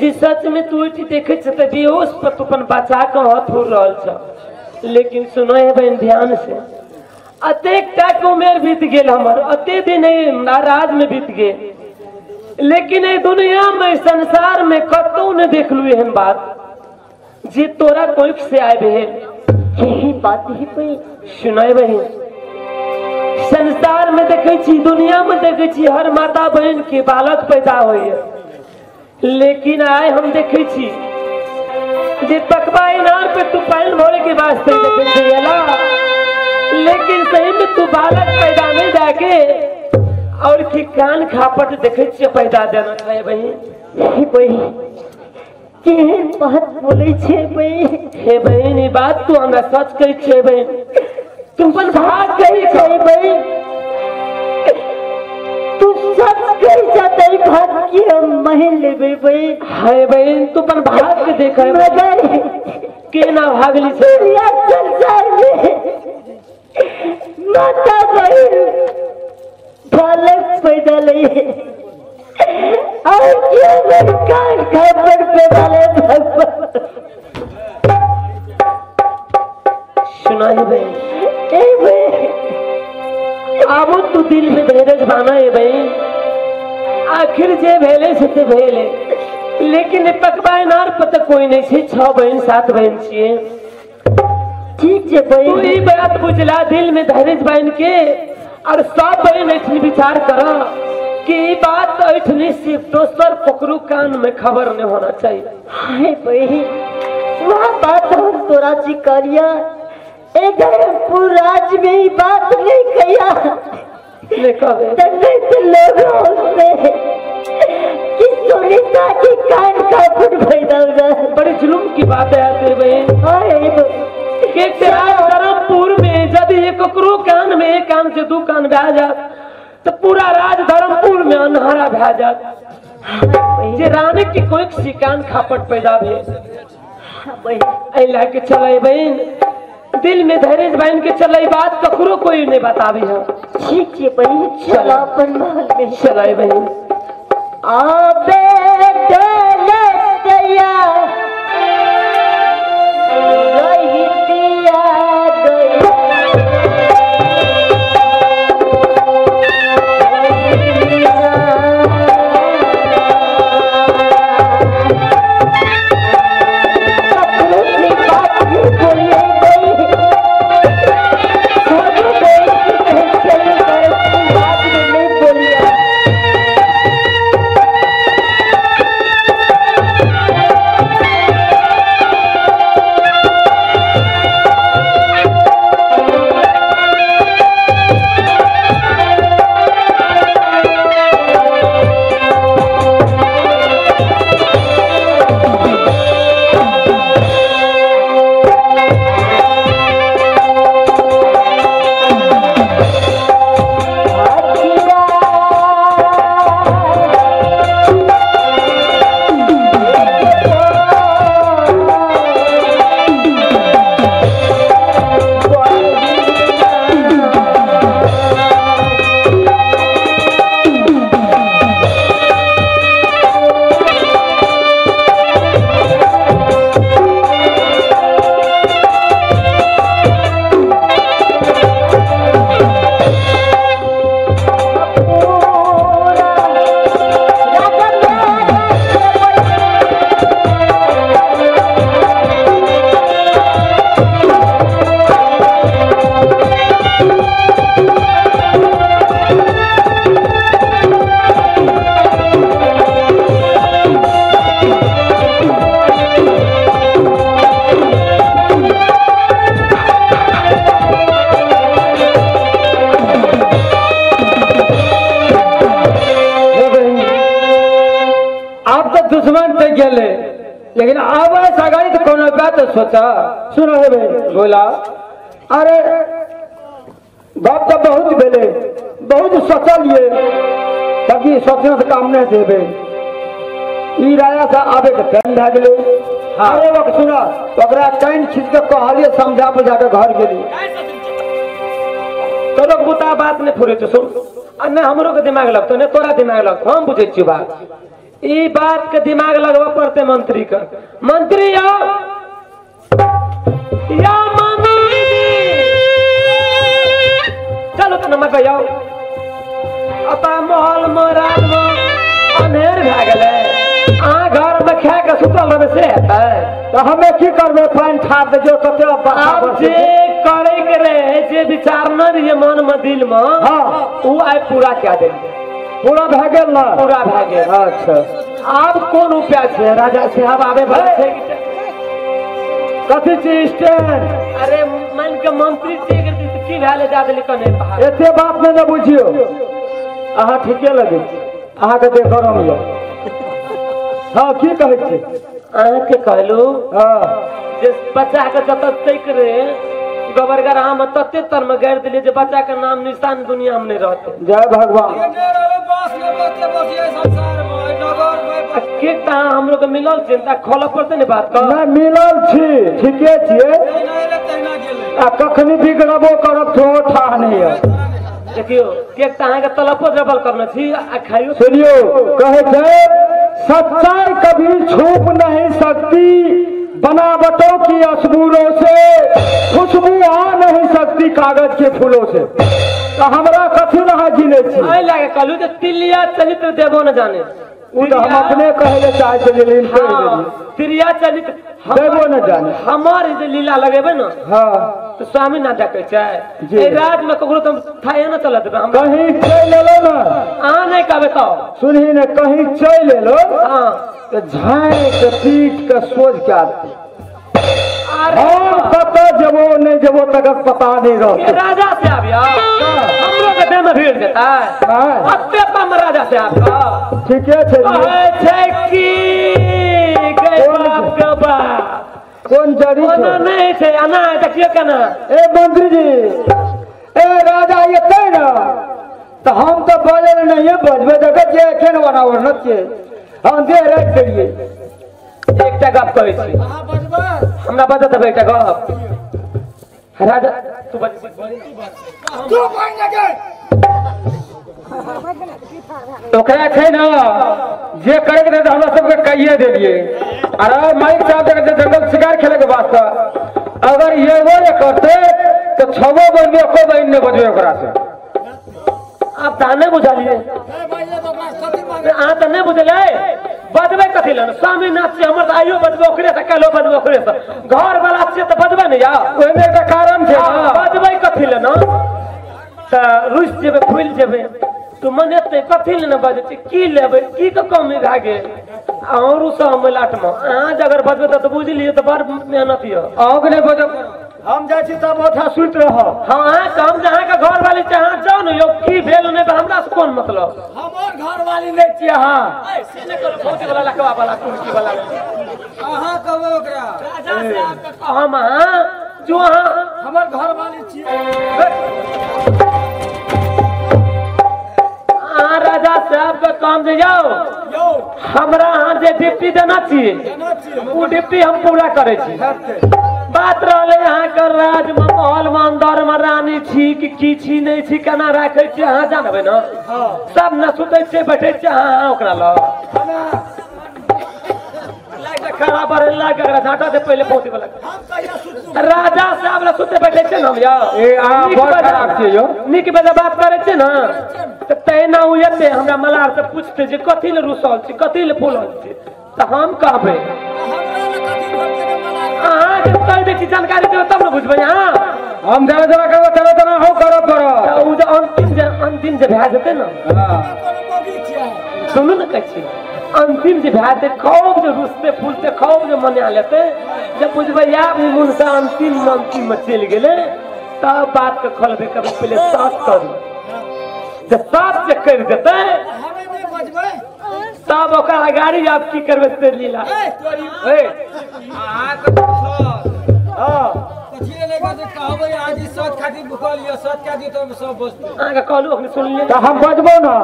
जे सच में तू उठ देखे छ त बेहोश पर तू अपन बचा के हाथ हो रहल छ। लेकिन सुनो है बहन ध्यान से, अतेक टाक उमेर बीत गेल हमर, अते दिन नाराज में बीत गेल, लेकिन ए दुनिया में संसार में कतौ न देखलू एहन बात जे तोरा कोख से आए भेल। यही बात ही बहन। सुनाए बहन, संसार में देखे छी, दुनिया में देखे छी हर माता बहन के बालक पैदा होइए, लेकिन आए हम देखे छी जे पकवा इनार पे तू पानी भरे के वास्ते देखे छी एला, लेकिन सही में तू बालक पैदा नहीं जाके और की कान खापट देखे छी पैदा देना है बहन। हे बहन केहन बात बोले छे बहन। हे बहन ई बात तू हमरा सच कहै छे बहन, तुम अपन भाग कही छे बहन, तू सच कही जाते भाग की हम महल लेबे बहन। हे बहन तू अपन भाग के देख मगर के ना भागली छे दुनिया संसार में माता बहन बालक पैदा ले और क्यों मेरे कान खापड़ पैदा ले भगवान। सुना है बहन, ए बहन आबो तू दिल में धैर्य बाना है बहन, आखिर जे भेले से ते भेले, लेकिन पकवा इनार पर तो कोई नहीं छे, 6 बहन 7 बहन छिए। ठीक छे बहन, तू ई बात बुझला दिल में धैर्य बहन के और सब बहन ऐठनी विचार कर कि ई बात ऐठनी सिर्फ दोसर पकड़ू कान में खबर नहीं होना चाहिए। हाय बहन वह बात हम तोरा जी करिया, इधर राज में ही बात नहीं किया तो लोग उसमें कि सुनीता की कान का फुट पैदा हो। बड़ी जुलूम की बात है तेरे बहन के धर्मपुर में जब ये ककरो कान में एक कान से 2 कान भा जात तो पूरा राज धर्मपुर में अन्हारा भा जात, जे रानी की कोई सी कान खापट पैदा भे। के चले बहन दिल में धैर्य बहन के चले बात ककरो कोई नहीं बताबी है। ठीक है बहन चला अपन महल में चले बहन। आबे दलतिया रहितिया गई गेले, लेकिन अब सगाई तो कोनो बात सोचा। सुनो हे भाई, बोला अरे बाप तो बहुत भेले, बहुत सोचलिए, तभी सोचने से काम नहीं देबे। ई राजा से आबे के टाइम भए गेलै। अरे वक सुना, ओकरा कान खींच के कहलिए, समझा बुझा के घर गेली। तोरो बुता बात नहीं फुरे छौ सुन आ ने हमरो के दिमाग लगतो ने तोरा दिमाग लगतो हम बुझै छियो बात ई बात के दिमाग लगबऽ पड़ते मंत्री के मंत्री यो या मंत्री चलो तो नमक जाओ अपा महल में रात में अनेर भए गेलै आ घर में खा के सुतल रहबै से हेतै तो हमें की करबै पानि ठार दे जो कते आब जे करे के रहे जे विचार न रहिए मन में दिल में हां उ आइ पूरा कए देलियै पूरा भए गेल ना पूरा भए गेल अच्छा आब कोन उपाय छै राजा साहब आबे वाला छै कथी छी स्टैंड अरे मन के मंत्री छी की भेलै जा देली कने बाहर एते बात नहि ने बुझियो अहाँ ठीके लगै छी अहाँके देख गरम यऽ हाँ की कहै छी अहाँके कहलू हाँ जे बच्चा के जतऽ तक रे गोबर गरहा में तते तर में गाड़ि देलियै जे बच्चा के नाम निशान दुनिया में नहीं रहते जय भगवान के तहाँ हमरो के मिलल छै त खोलऽ पड़तै ने बात नहीं मिलल छी ठीके छियै आ कखनी बिगड़बो करब तो ठाह नहीं है देखियो के तहाँ के तलपो जबल करने छी आ खाइयो सुनियो कहे छै सच्चाई कभी छुप नहीं सकती बनावटों की अशबूरों से खुशबू आ नहीं सकती कागज के फूलों से तो हमरा कथी अहाँ जिने छी एहि लए कहलू जे तिलिया चरित्र देबो न जाने उ तो हम अपने कहे ले चाहे छलियै तिरिया चरित्र देबो न जाने हमार जे लीला लगेबै न हाँ तो स्वामी ना देखै छै एहि राज में ककरो तो थाहे न चलत देबै हम कहीं चलि एलो न अहाँ नहीं कहबै तो सुनही ने कहीं चलि एलो हाँ तो झाँकि पीट के सोझ के आदमी हम कतऽ जेबो नहीं जेबो तकर पता नहीं रहतै राजा से आबियो हमरो के देह में भीड़ जेतै अत्ते पम राजा से आबियो ठीके छै कहै छै की गै बाप के बाप कोन जड़ी ओना नहीं छै एना देखियो केना ए मंत्री जी ए राजा एतै ने तऽ हम तऽ बजल नहिये बजबै देखै छियै एखन ओना ओढ़ने छियै हम देह राखि देलियै एकटा गप कहै छी हमरा बजत देबै एकटा गप राजा तू बज तू बज लगे ओकरा छै ने जे करे के रहे हमरा सबके कहिए देलियै अरे माइक साहब देखै जंगल शिकार खेले के वास्ते अगर एगो जे करते तो छबो बन में एको बहिन नहीं बजबै ओकरा से आप तऽ नहि बुझलियै अहाँ तऽ नहि बुझलियै बजबै कथी लए स्वामी नाथ छियै हमर तऽ आइयो बजबै ओकरे से काल्हिओ बजबै ओकरे से घर वाला छियै तऽ बजबै ने यौ ओहिमे एकटा कारण छै बजबै कथी लए ने तऽ रुसि जेबै फुलि जेबै तू मन एतै कथी लए ने बजै छी की लेबै की के कमी भए गेल अहाँ रुसऽ हम लाटमे अहाँ जे अगर बजबै तऽ बुझि लियौ तऽ बड़ मेहनत यऽ अहूँके नहि बजब हम जाइ छी तब ओठा सुति रहब हाँ अहाँके हम जे अहाँके घरवाली छै अहाँ जाउ ने यौ की भेल नहि भेल हमरा से कोन मतलब हमर घरवाली नहि छियै अहाँ से नहि करू फौजी वाला लकवा वाला कुर्सी वाला अहाँ कहबै ओकरा राजा से आके कहम अहाँ जो अहाँ हमर घरवाली छियै अहाँ राजा साहब के काम जे जाउ यौ हमरा अहाँ जे ड्यूटी देना छी ओ ड्यूटी हम पूरा करै छी बात रहलै अहाँके राज में महल में अंदर में रानी छी कि छी नहीं छी केना राखै छी अहाँ जानबै ने सब न सुतै छियै बैठै छियै अहाँ ओकरा लग खड़ा बढ़े लाग झाँटा से पहिले पहुँचे वाला राजा साहब लग सुते बैठै छियै ने हम यौ नीक बेजा बात करै छियै ने तऽ तहिना ओ एतै हमरा मलार से पूछतै जे कथी लए रुसल छी कथी लए फूलल छी तऽ हम कहबै अहाँके कहि दै छी जानकारी देबै तब ने बुझबै अहाँ हम जेना जेना करबै तेना तेना अहूँ करऽ पड़त ओ जे अंतिम जे भए जेतै ने सुनू ने कहै छी अंतिम जे भए जेतै खूब जे रुसते फूलते खूब जे मना लेतै जब बुझबै आब ई मुनसा अंतिम अंतिम मे चलि गेलै तब बातके खोलबै कभी पहिले साफ करू जे साफ जे करि देतै तब ओकरा गाड़ी आब की करबै से लीला अहाँके पूछल कथी ले के कहबै आज ई सत खातिर भूखल लियो सत का दियो तो सब बचतै। अहाँ के कहलू अखनी सुनलिए त हम बजबो ना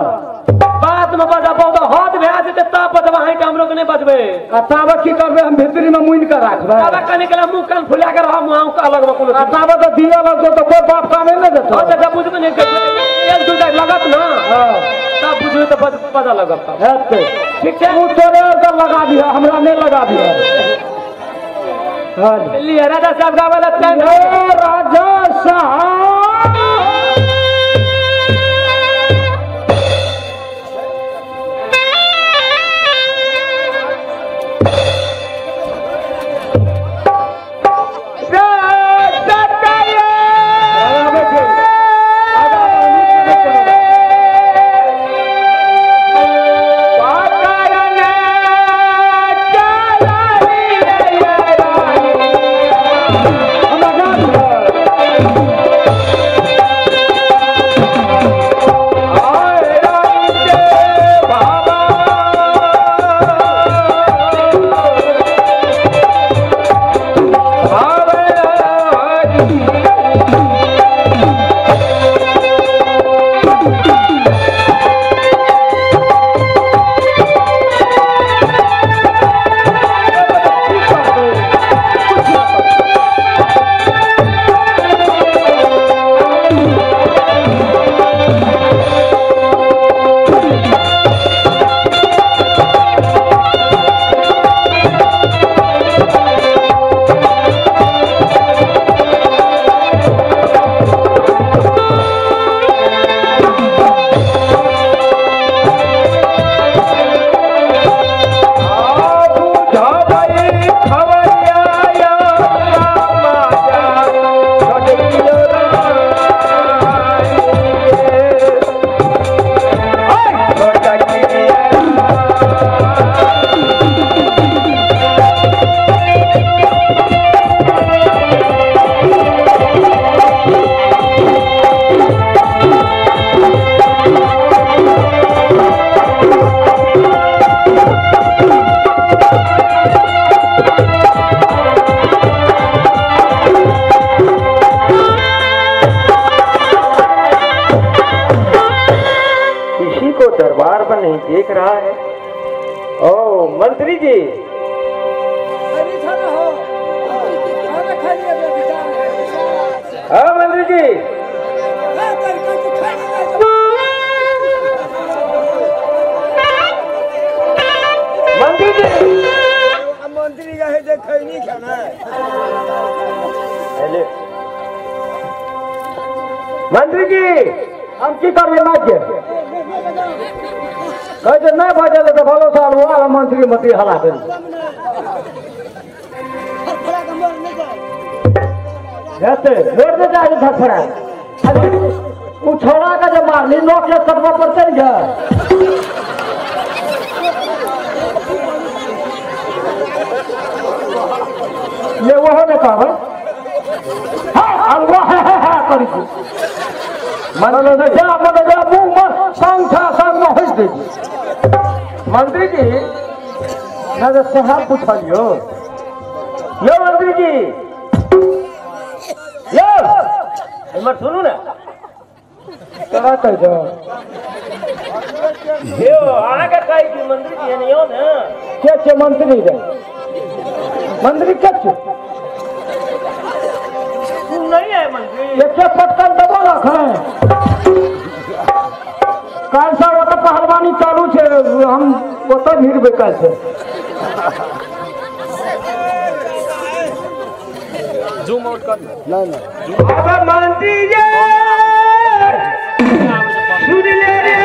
बात में बजबो त हद भए जेतै तब बजबै अहीं के हमरो के नहीं बजबै। आ ताब की करबै हम भीतरी में मुइन के राखबै। ताब कने के मुंह कान फुला के रह मुंह के अलग में कोनो। आ ताब त दिया लगतो त कोई बाप कामे नै देतो। हां त बुझबे नहीं एक दू टा लगत ना। हां तब बुझबे त पता लगत हेतै। ठीक छै तू तोरे त लगा दिह हमरा नहीं लगा दिह। हां लिया राजा साहब गावला टाइम राजा साहब देख रहा है। ओ मंत्री जी हाँ मंत्री जी मंत्री जी मंत्री रहे खैनी खाना। मंत्री जी हम की करबै ना के कहे जे नहीं बजल तो भलो साल हुआ मंत्री मंत्री हला कर हेतै मोर दे जाए धफड़ा उ छोड़ा के जे मारली नोक ले कटबा पड़तै ने। ये वो ने कहबै हां अलवा है है करी मन जा मन जा मुंह में संग था संग में हंस दे। मंत्री जी ना तो साहब पूछलियो यो मंत्री जी यो हमर सुनू ना तोरा कह दो यो अहाँ के कहै छी मंत्री जी ने यो ना के छै मंत्री रे मंत्री के छै तू नहीं है मंत्री एक पटकन दबो ना खाए काल से ओतऽ पहलवानी चालू छै हम ओतऽ भिड़बै काल से। जूम आउट कर ना ना अब मंत्री जी सुन ले रे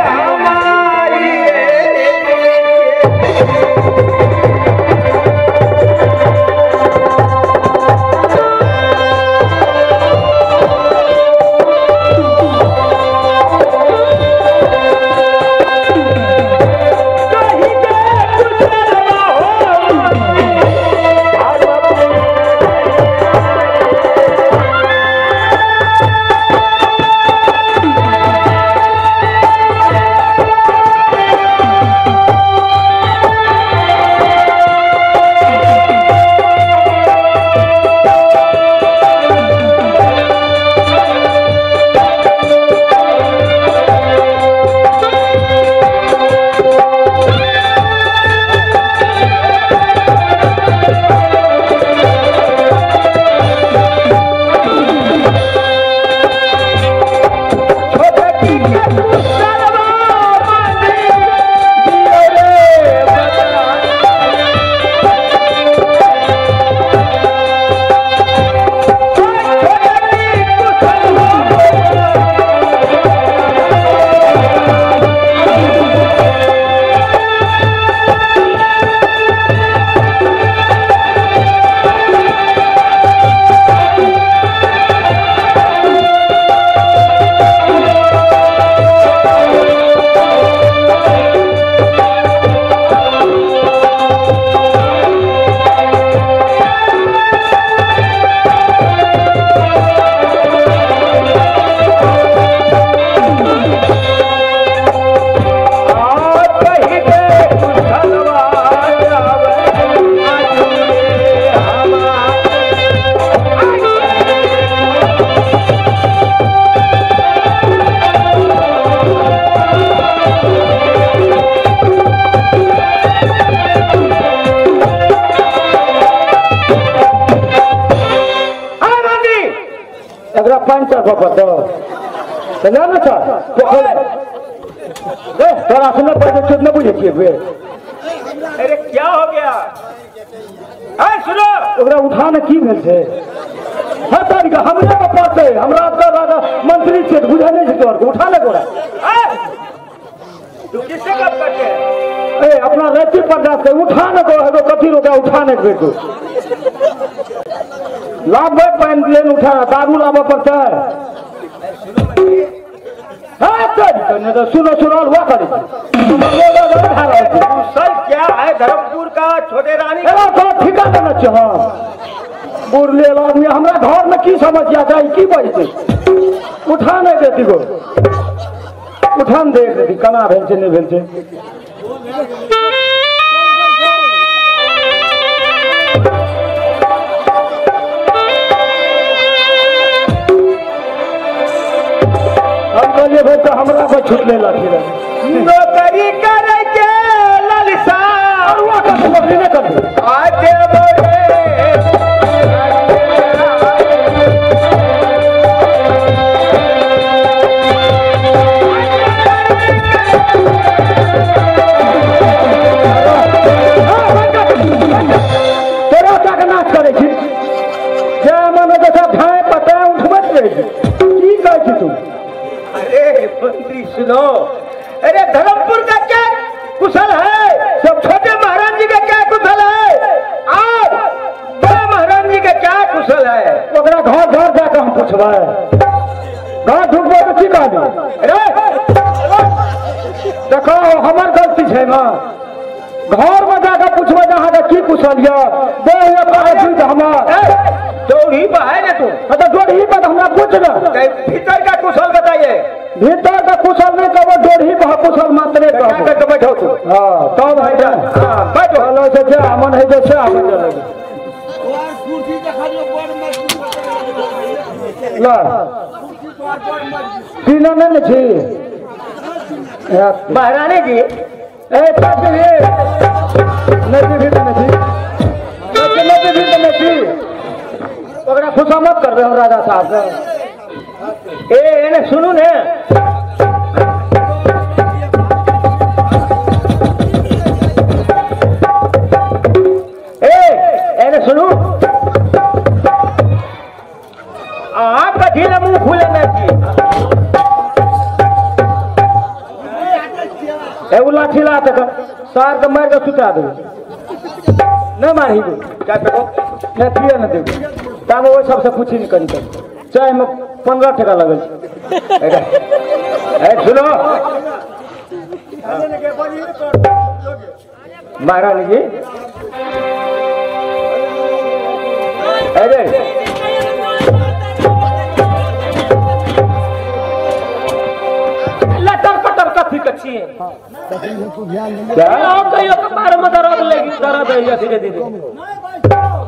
हमारी तोरा सुन पड़े बुझे छियै। अरे क्या हो गया? सुनो ओकरा उठाने की भेल छै? हमरे के पास है, हमरा राजा मंत्री छै, बुझै नहि छै तोहर, उठा ले गोरा। तू किससे गप करते है? ए अपना रत्ती पर जाके उठा ने गो, एगो कथी रोका उठा ने बेटो। लाबे पानि लेन उठा, दारू लाबऽ पड़तै। हाँ तो सुनो सुनो हुआ करे सर क्या है धर्मपुर का छोटे रानी ठिका देना चाह बुढ़ आदमी हमरा घर में की समस्या छै की बजते उठा नहीं देती गो उठा ने देख देती केना भेल छै नहीं भेल छै। हम कहलिए भाई तो हमरा पर छुटले लाठी रहे नौकरी करे के ललसा अरुआ का नौकरी नहीं करबे आजे बोले तोरा का नाच करे छी जय मन जैसा ढाई पता उठबैत रहे छी की कहै छी तू? अरे मंत्री सुनो, अरे धर्मपुर का क्या कुशल है, सब छोटे महाराज जी का क्या कुशल है और बड़े महाराज जी का क्या कुशल है। ओकरा घर घर जाकर हम पूछबै, घर ढुकबै तऽ की कहबै? अरे देखो हमर गलती छै ने, घर में जाकर पूछबै जे अहाँके की कुशल यऽ, देह हमर डोरी पर है ना तू, अच्छा डोरी पर हमरा पूछ ना, भीतर का कुशल बताइए। भीतर का कुशल नहीं कहबो, डोरी पर कुशल मात्र कहबो। तो बैठो तू। हां तब है जा। हां बैठो। चलो से जे अमन है जे से अमन चले। कुर्सी देखा दियो बड़ मजबूत ला। पीना नहीं ने छी। महारानी जी ए चाची रे नहीं भी नहीं छी। नहीं भी नहीं छी। ओकरा खुशामद करबै हम राजा साहब से। ए एने सुनू ने, ए एने सुनू, आप कथी ने मुंह खुले ने छी? एगो लाठी ला तक सार के मार के सुता देबै। नहीं मारही गो चाय पेबो नहीं पिए न देबो, तब ओहि सबसे पूछी नहीं करी करी चाय में 15 टका लगल छै। ए सुनो महारानी जी, अरे लटर पटर कथी के छियै? क्या कहियो कपार में दर्द लगी दर्द होइया धीरे धीरे।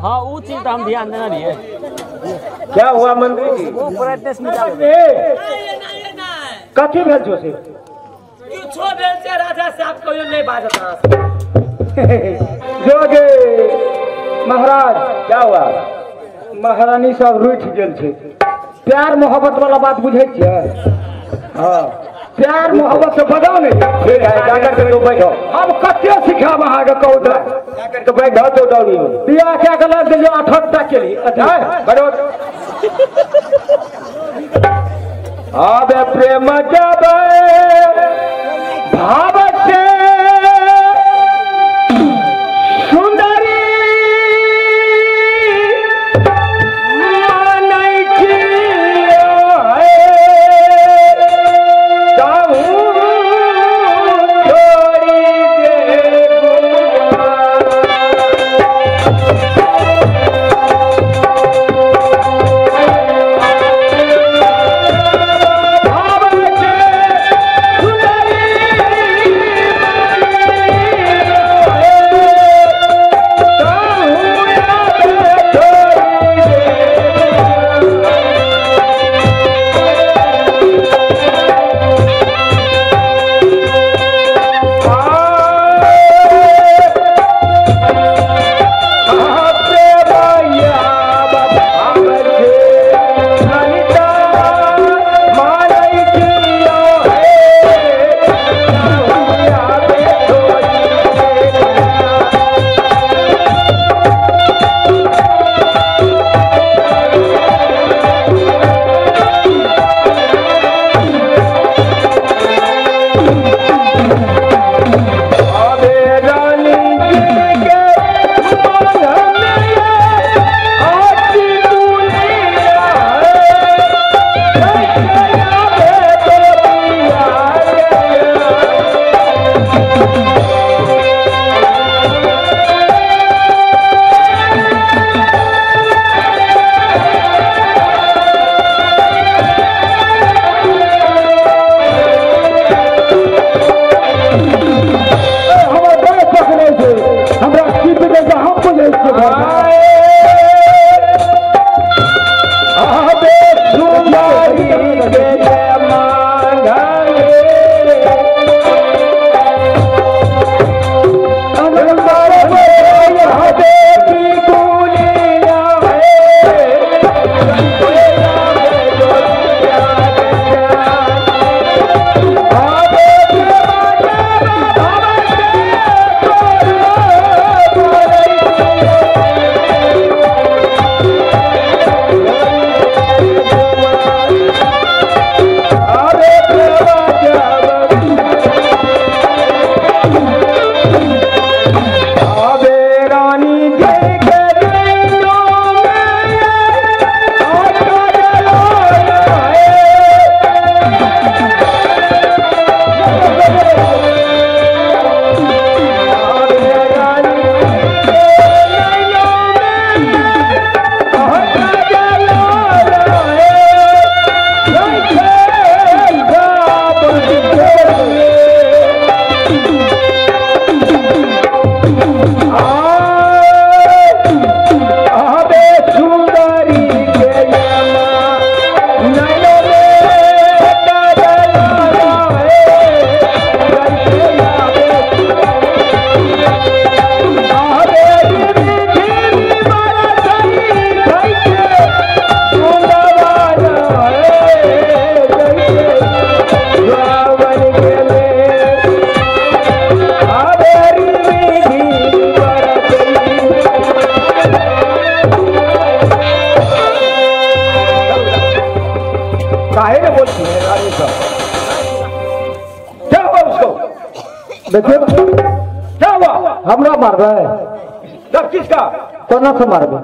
हाँ वो चीज तो हम ध्यान देना नहीं है। क्या हुआ मंत्री जी? वो ब्राइटनेस में कथी भेल छौ से? किछो भेल छै राजा साहब कहियो नहीं बाजत अहाँ से। जोगे महाराज क्या हुआ? महारानी सब रूठि गेल छै। प्यार मोहब्बत वाला बात बुझै छियै? हाँ प्यार मोहब्बत से बजाओ नहीं। ठीक है, जाकर के तुम बैठो। हम कते सिखाब अहाँके कहू तऽ। जाकर के बैठो तो दौड़ी में। बियाह कए के लग दियौ 8 के लिए। बैठो। अब प्रेम जब भाव से सुंदरी मानै छियै ताहू छोड़ि देबू। भाव से सुंदरी देखियो क्या हुआ? हमरा मारबै तब किसका? कोना से मारबै?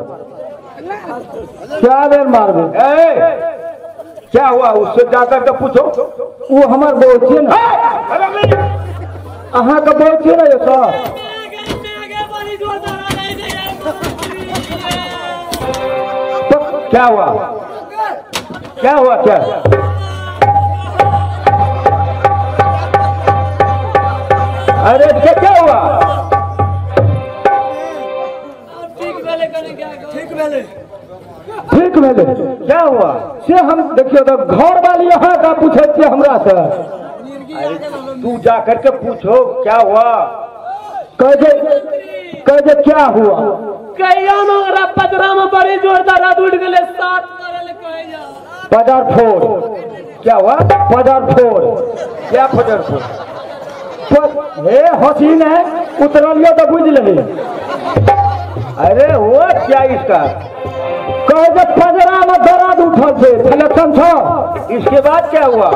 क्या बेर मारबै? क्या हुआ उससे जाकर के पूछो। वो हमार बहू छियै ना। अहाँ के बहू छियै ना यौ सर? क्या हुआ? क्या हुआ? क्या अरे क्या हुआ? ठीक भेलै। क्या हुआ से हम देखियो तो घर वाली अहाँ का पूछै छियै हमरा से। अरे तू जा करके पूछो क्या हुआ। कह दे क्या हुआ? कहिया मोरा पदरा में बड़ी जोरदार रात उठ गेले सात मारल कहिया बाजार फोड़। क्या हुआ? पदर फोड़। क्या पदर फोड़? हे हसीन है उतरलियो तो बुझ लही। अरे वो क्या इसका कहे जे पजरा में दर्द उठल छे लक्षण छ। इसके बाद क्या हुआ?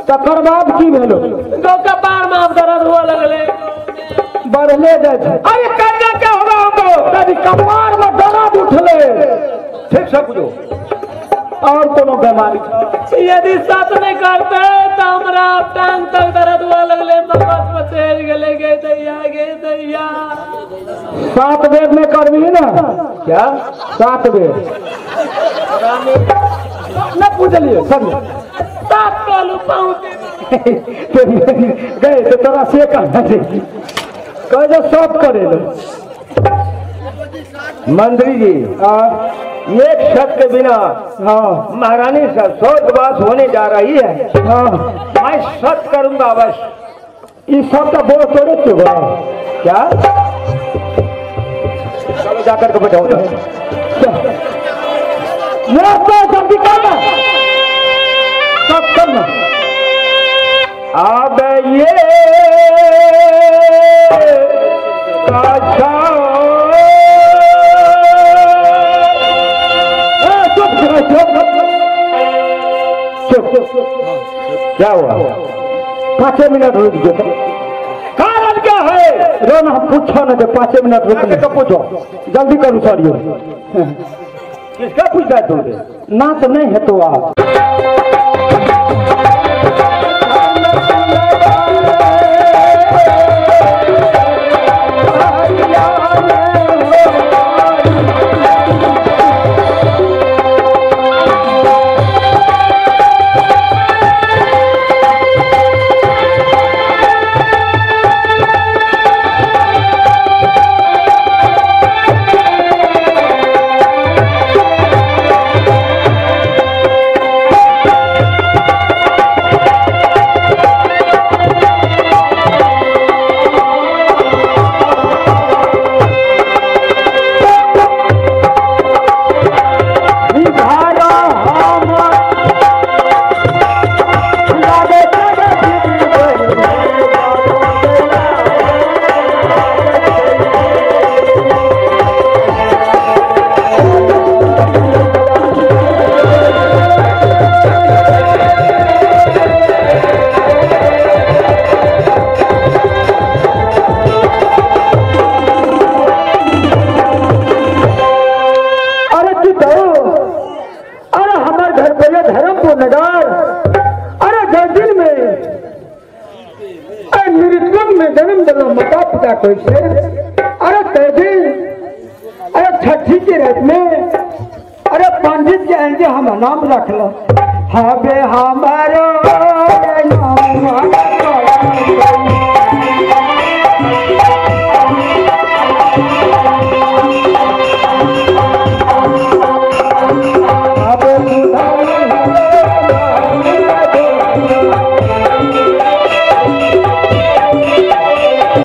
तकर बाद की भेलो? गो कपार में दर्द हुआ लगले बढ़ले जाय छे। अरे करना क्या होगा हमको? तभी कपार में दर्द उठले। ठीक से बुझो। और कोनो बीमारी यदि सत नहीं करते तो हमरा टांग तक दर्द हुआ लगले मगज पचेर गेले गे दैया गे दैया। 7 बेर में करबी ना? क्या 7 बेर न पूछलिए सब 7 कहलू पहुँच गए तो तोरा से कहना चाहिए कह जो सब करे लो। मंत्री जी एक शब्द के बिना महारानी साहब स्वर्गवास होने जा रही है। मैं सत करूंगा बस। इस सब का बोझ थोड़े चुका क्या? चलो जाकर के बैठो। जल्दी करना सब करना। अब ये क्या हुआ? 5 मिनट रुक जाओ। कारण क्या है? रोना हम पूछो ना, 5 मिनट रुक के पूछो जल्दी करो सर। किसका पूछा है तुमने? ना तो नहीं है तो आप अरे दिन अरे छठी के रात में अरे पंडित जी आएंगे हम नाम रख लो हबे हमारो।